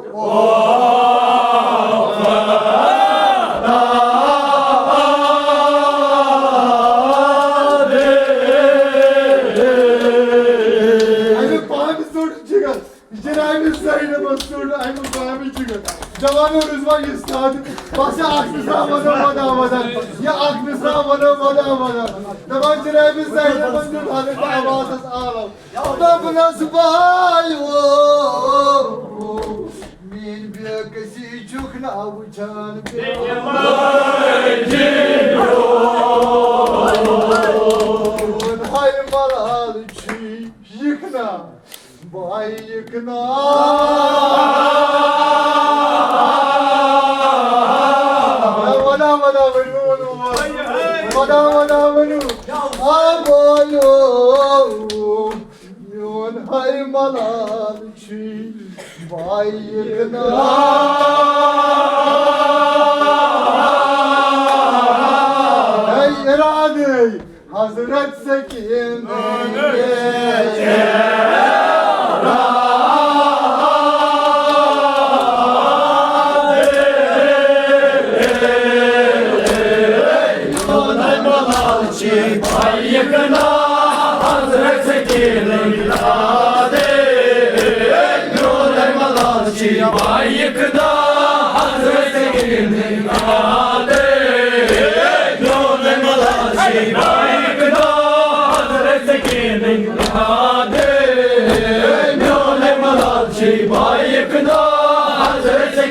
اَمیُک پانہٕ ژوٚٹ جِگر۔ جناب زینبس ژوٚٹ اَمہِ بامہِ جِگر۔ جوانو روٗزوا یہِ سادٕ۔ بس یہِ اکھ مِصرا وَنو وَدا وَدا۔ یہِ اکھ مِصرا وَنو وَدا وَدا۔ دَپان جناب زینبس دیُت حضرت عباسس عالم۔ دوٚپنس بایو، میٛٲنۍ بے کسی چھُکھ نا وٕچھان۔ میون ہاے ملال چھُے۔ یِکھ نا، بایِک نا۔ وَدا، وَدا، ؤنِو، ؤنِو، وَدا، وَدا، ؤنِو۔ آ، بولو۔ میون ہاے ملال چھُے، بایِک نا۔ ہے، اِرادَے۔ حضرت سکین۔ حضرت سکین۔ بایک دا حضرت سکین۔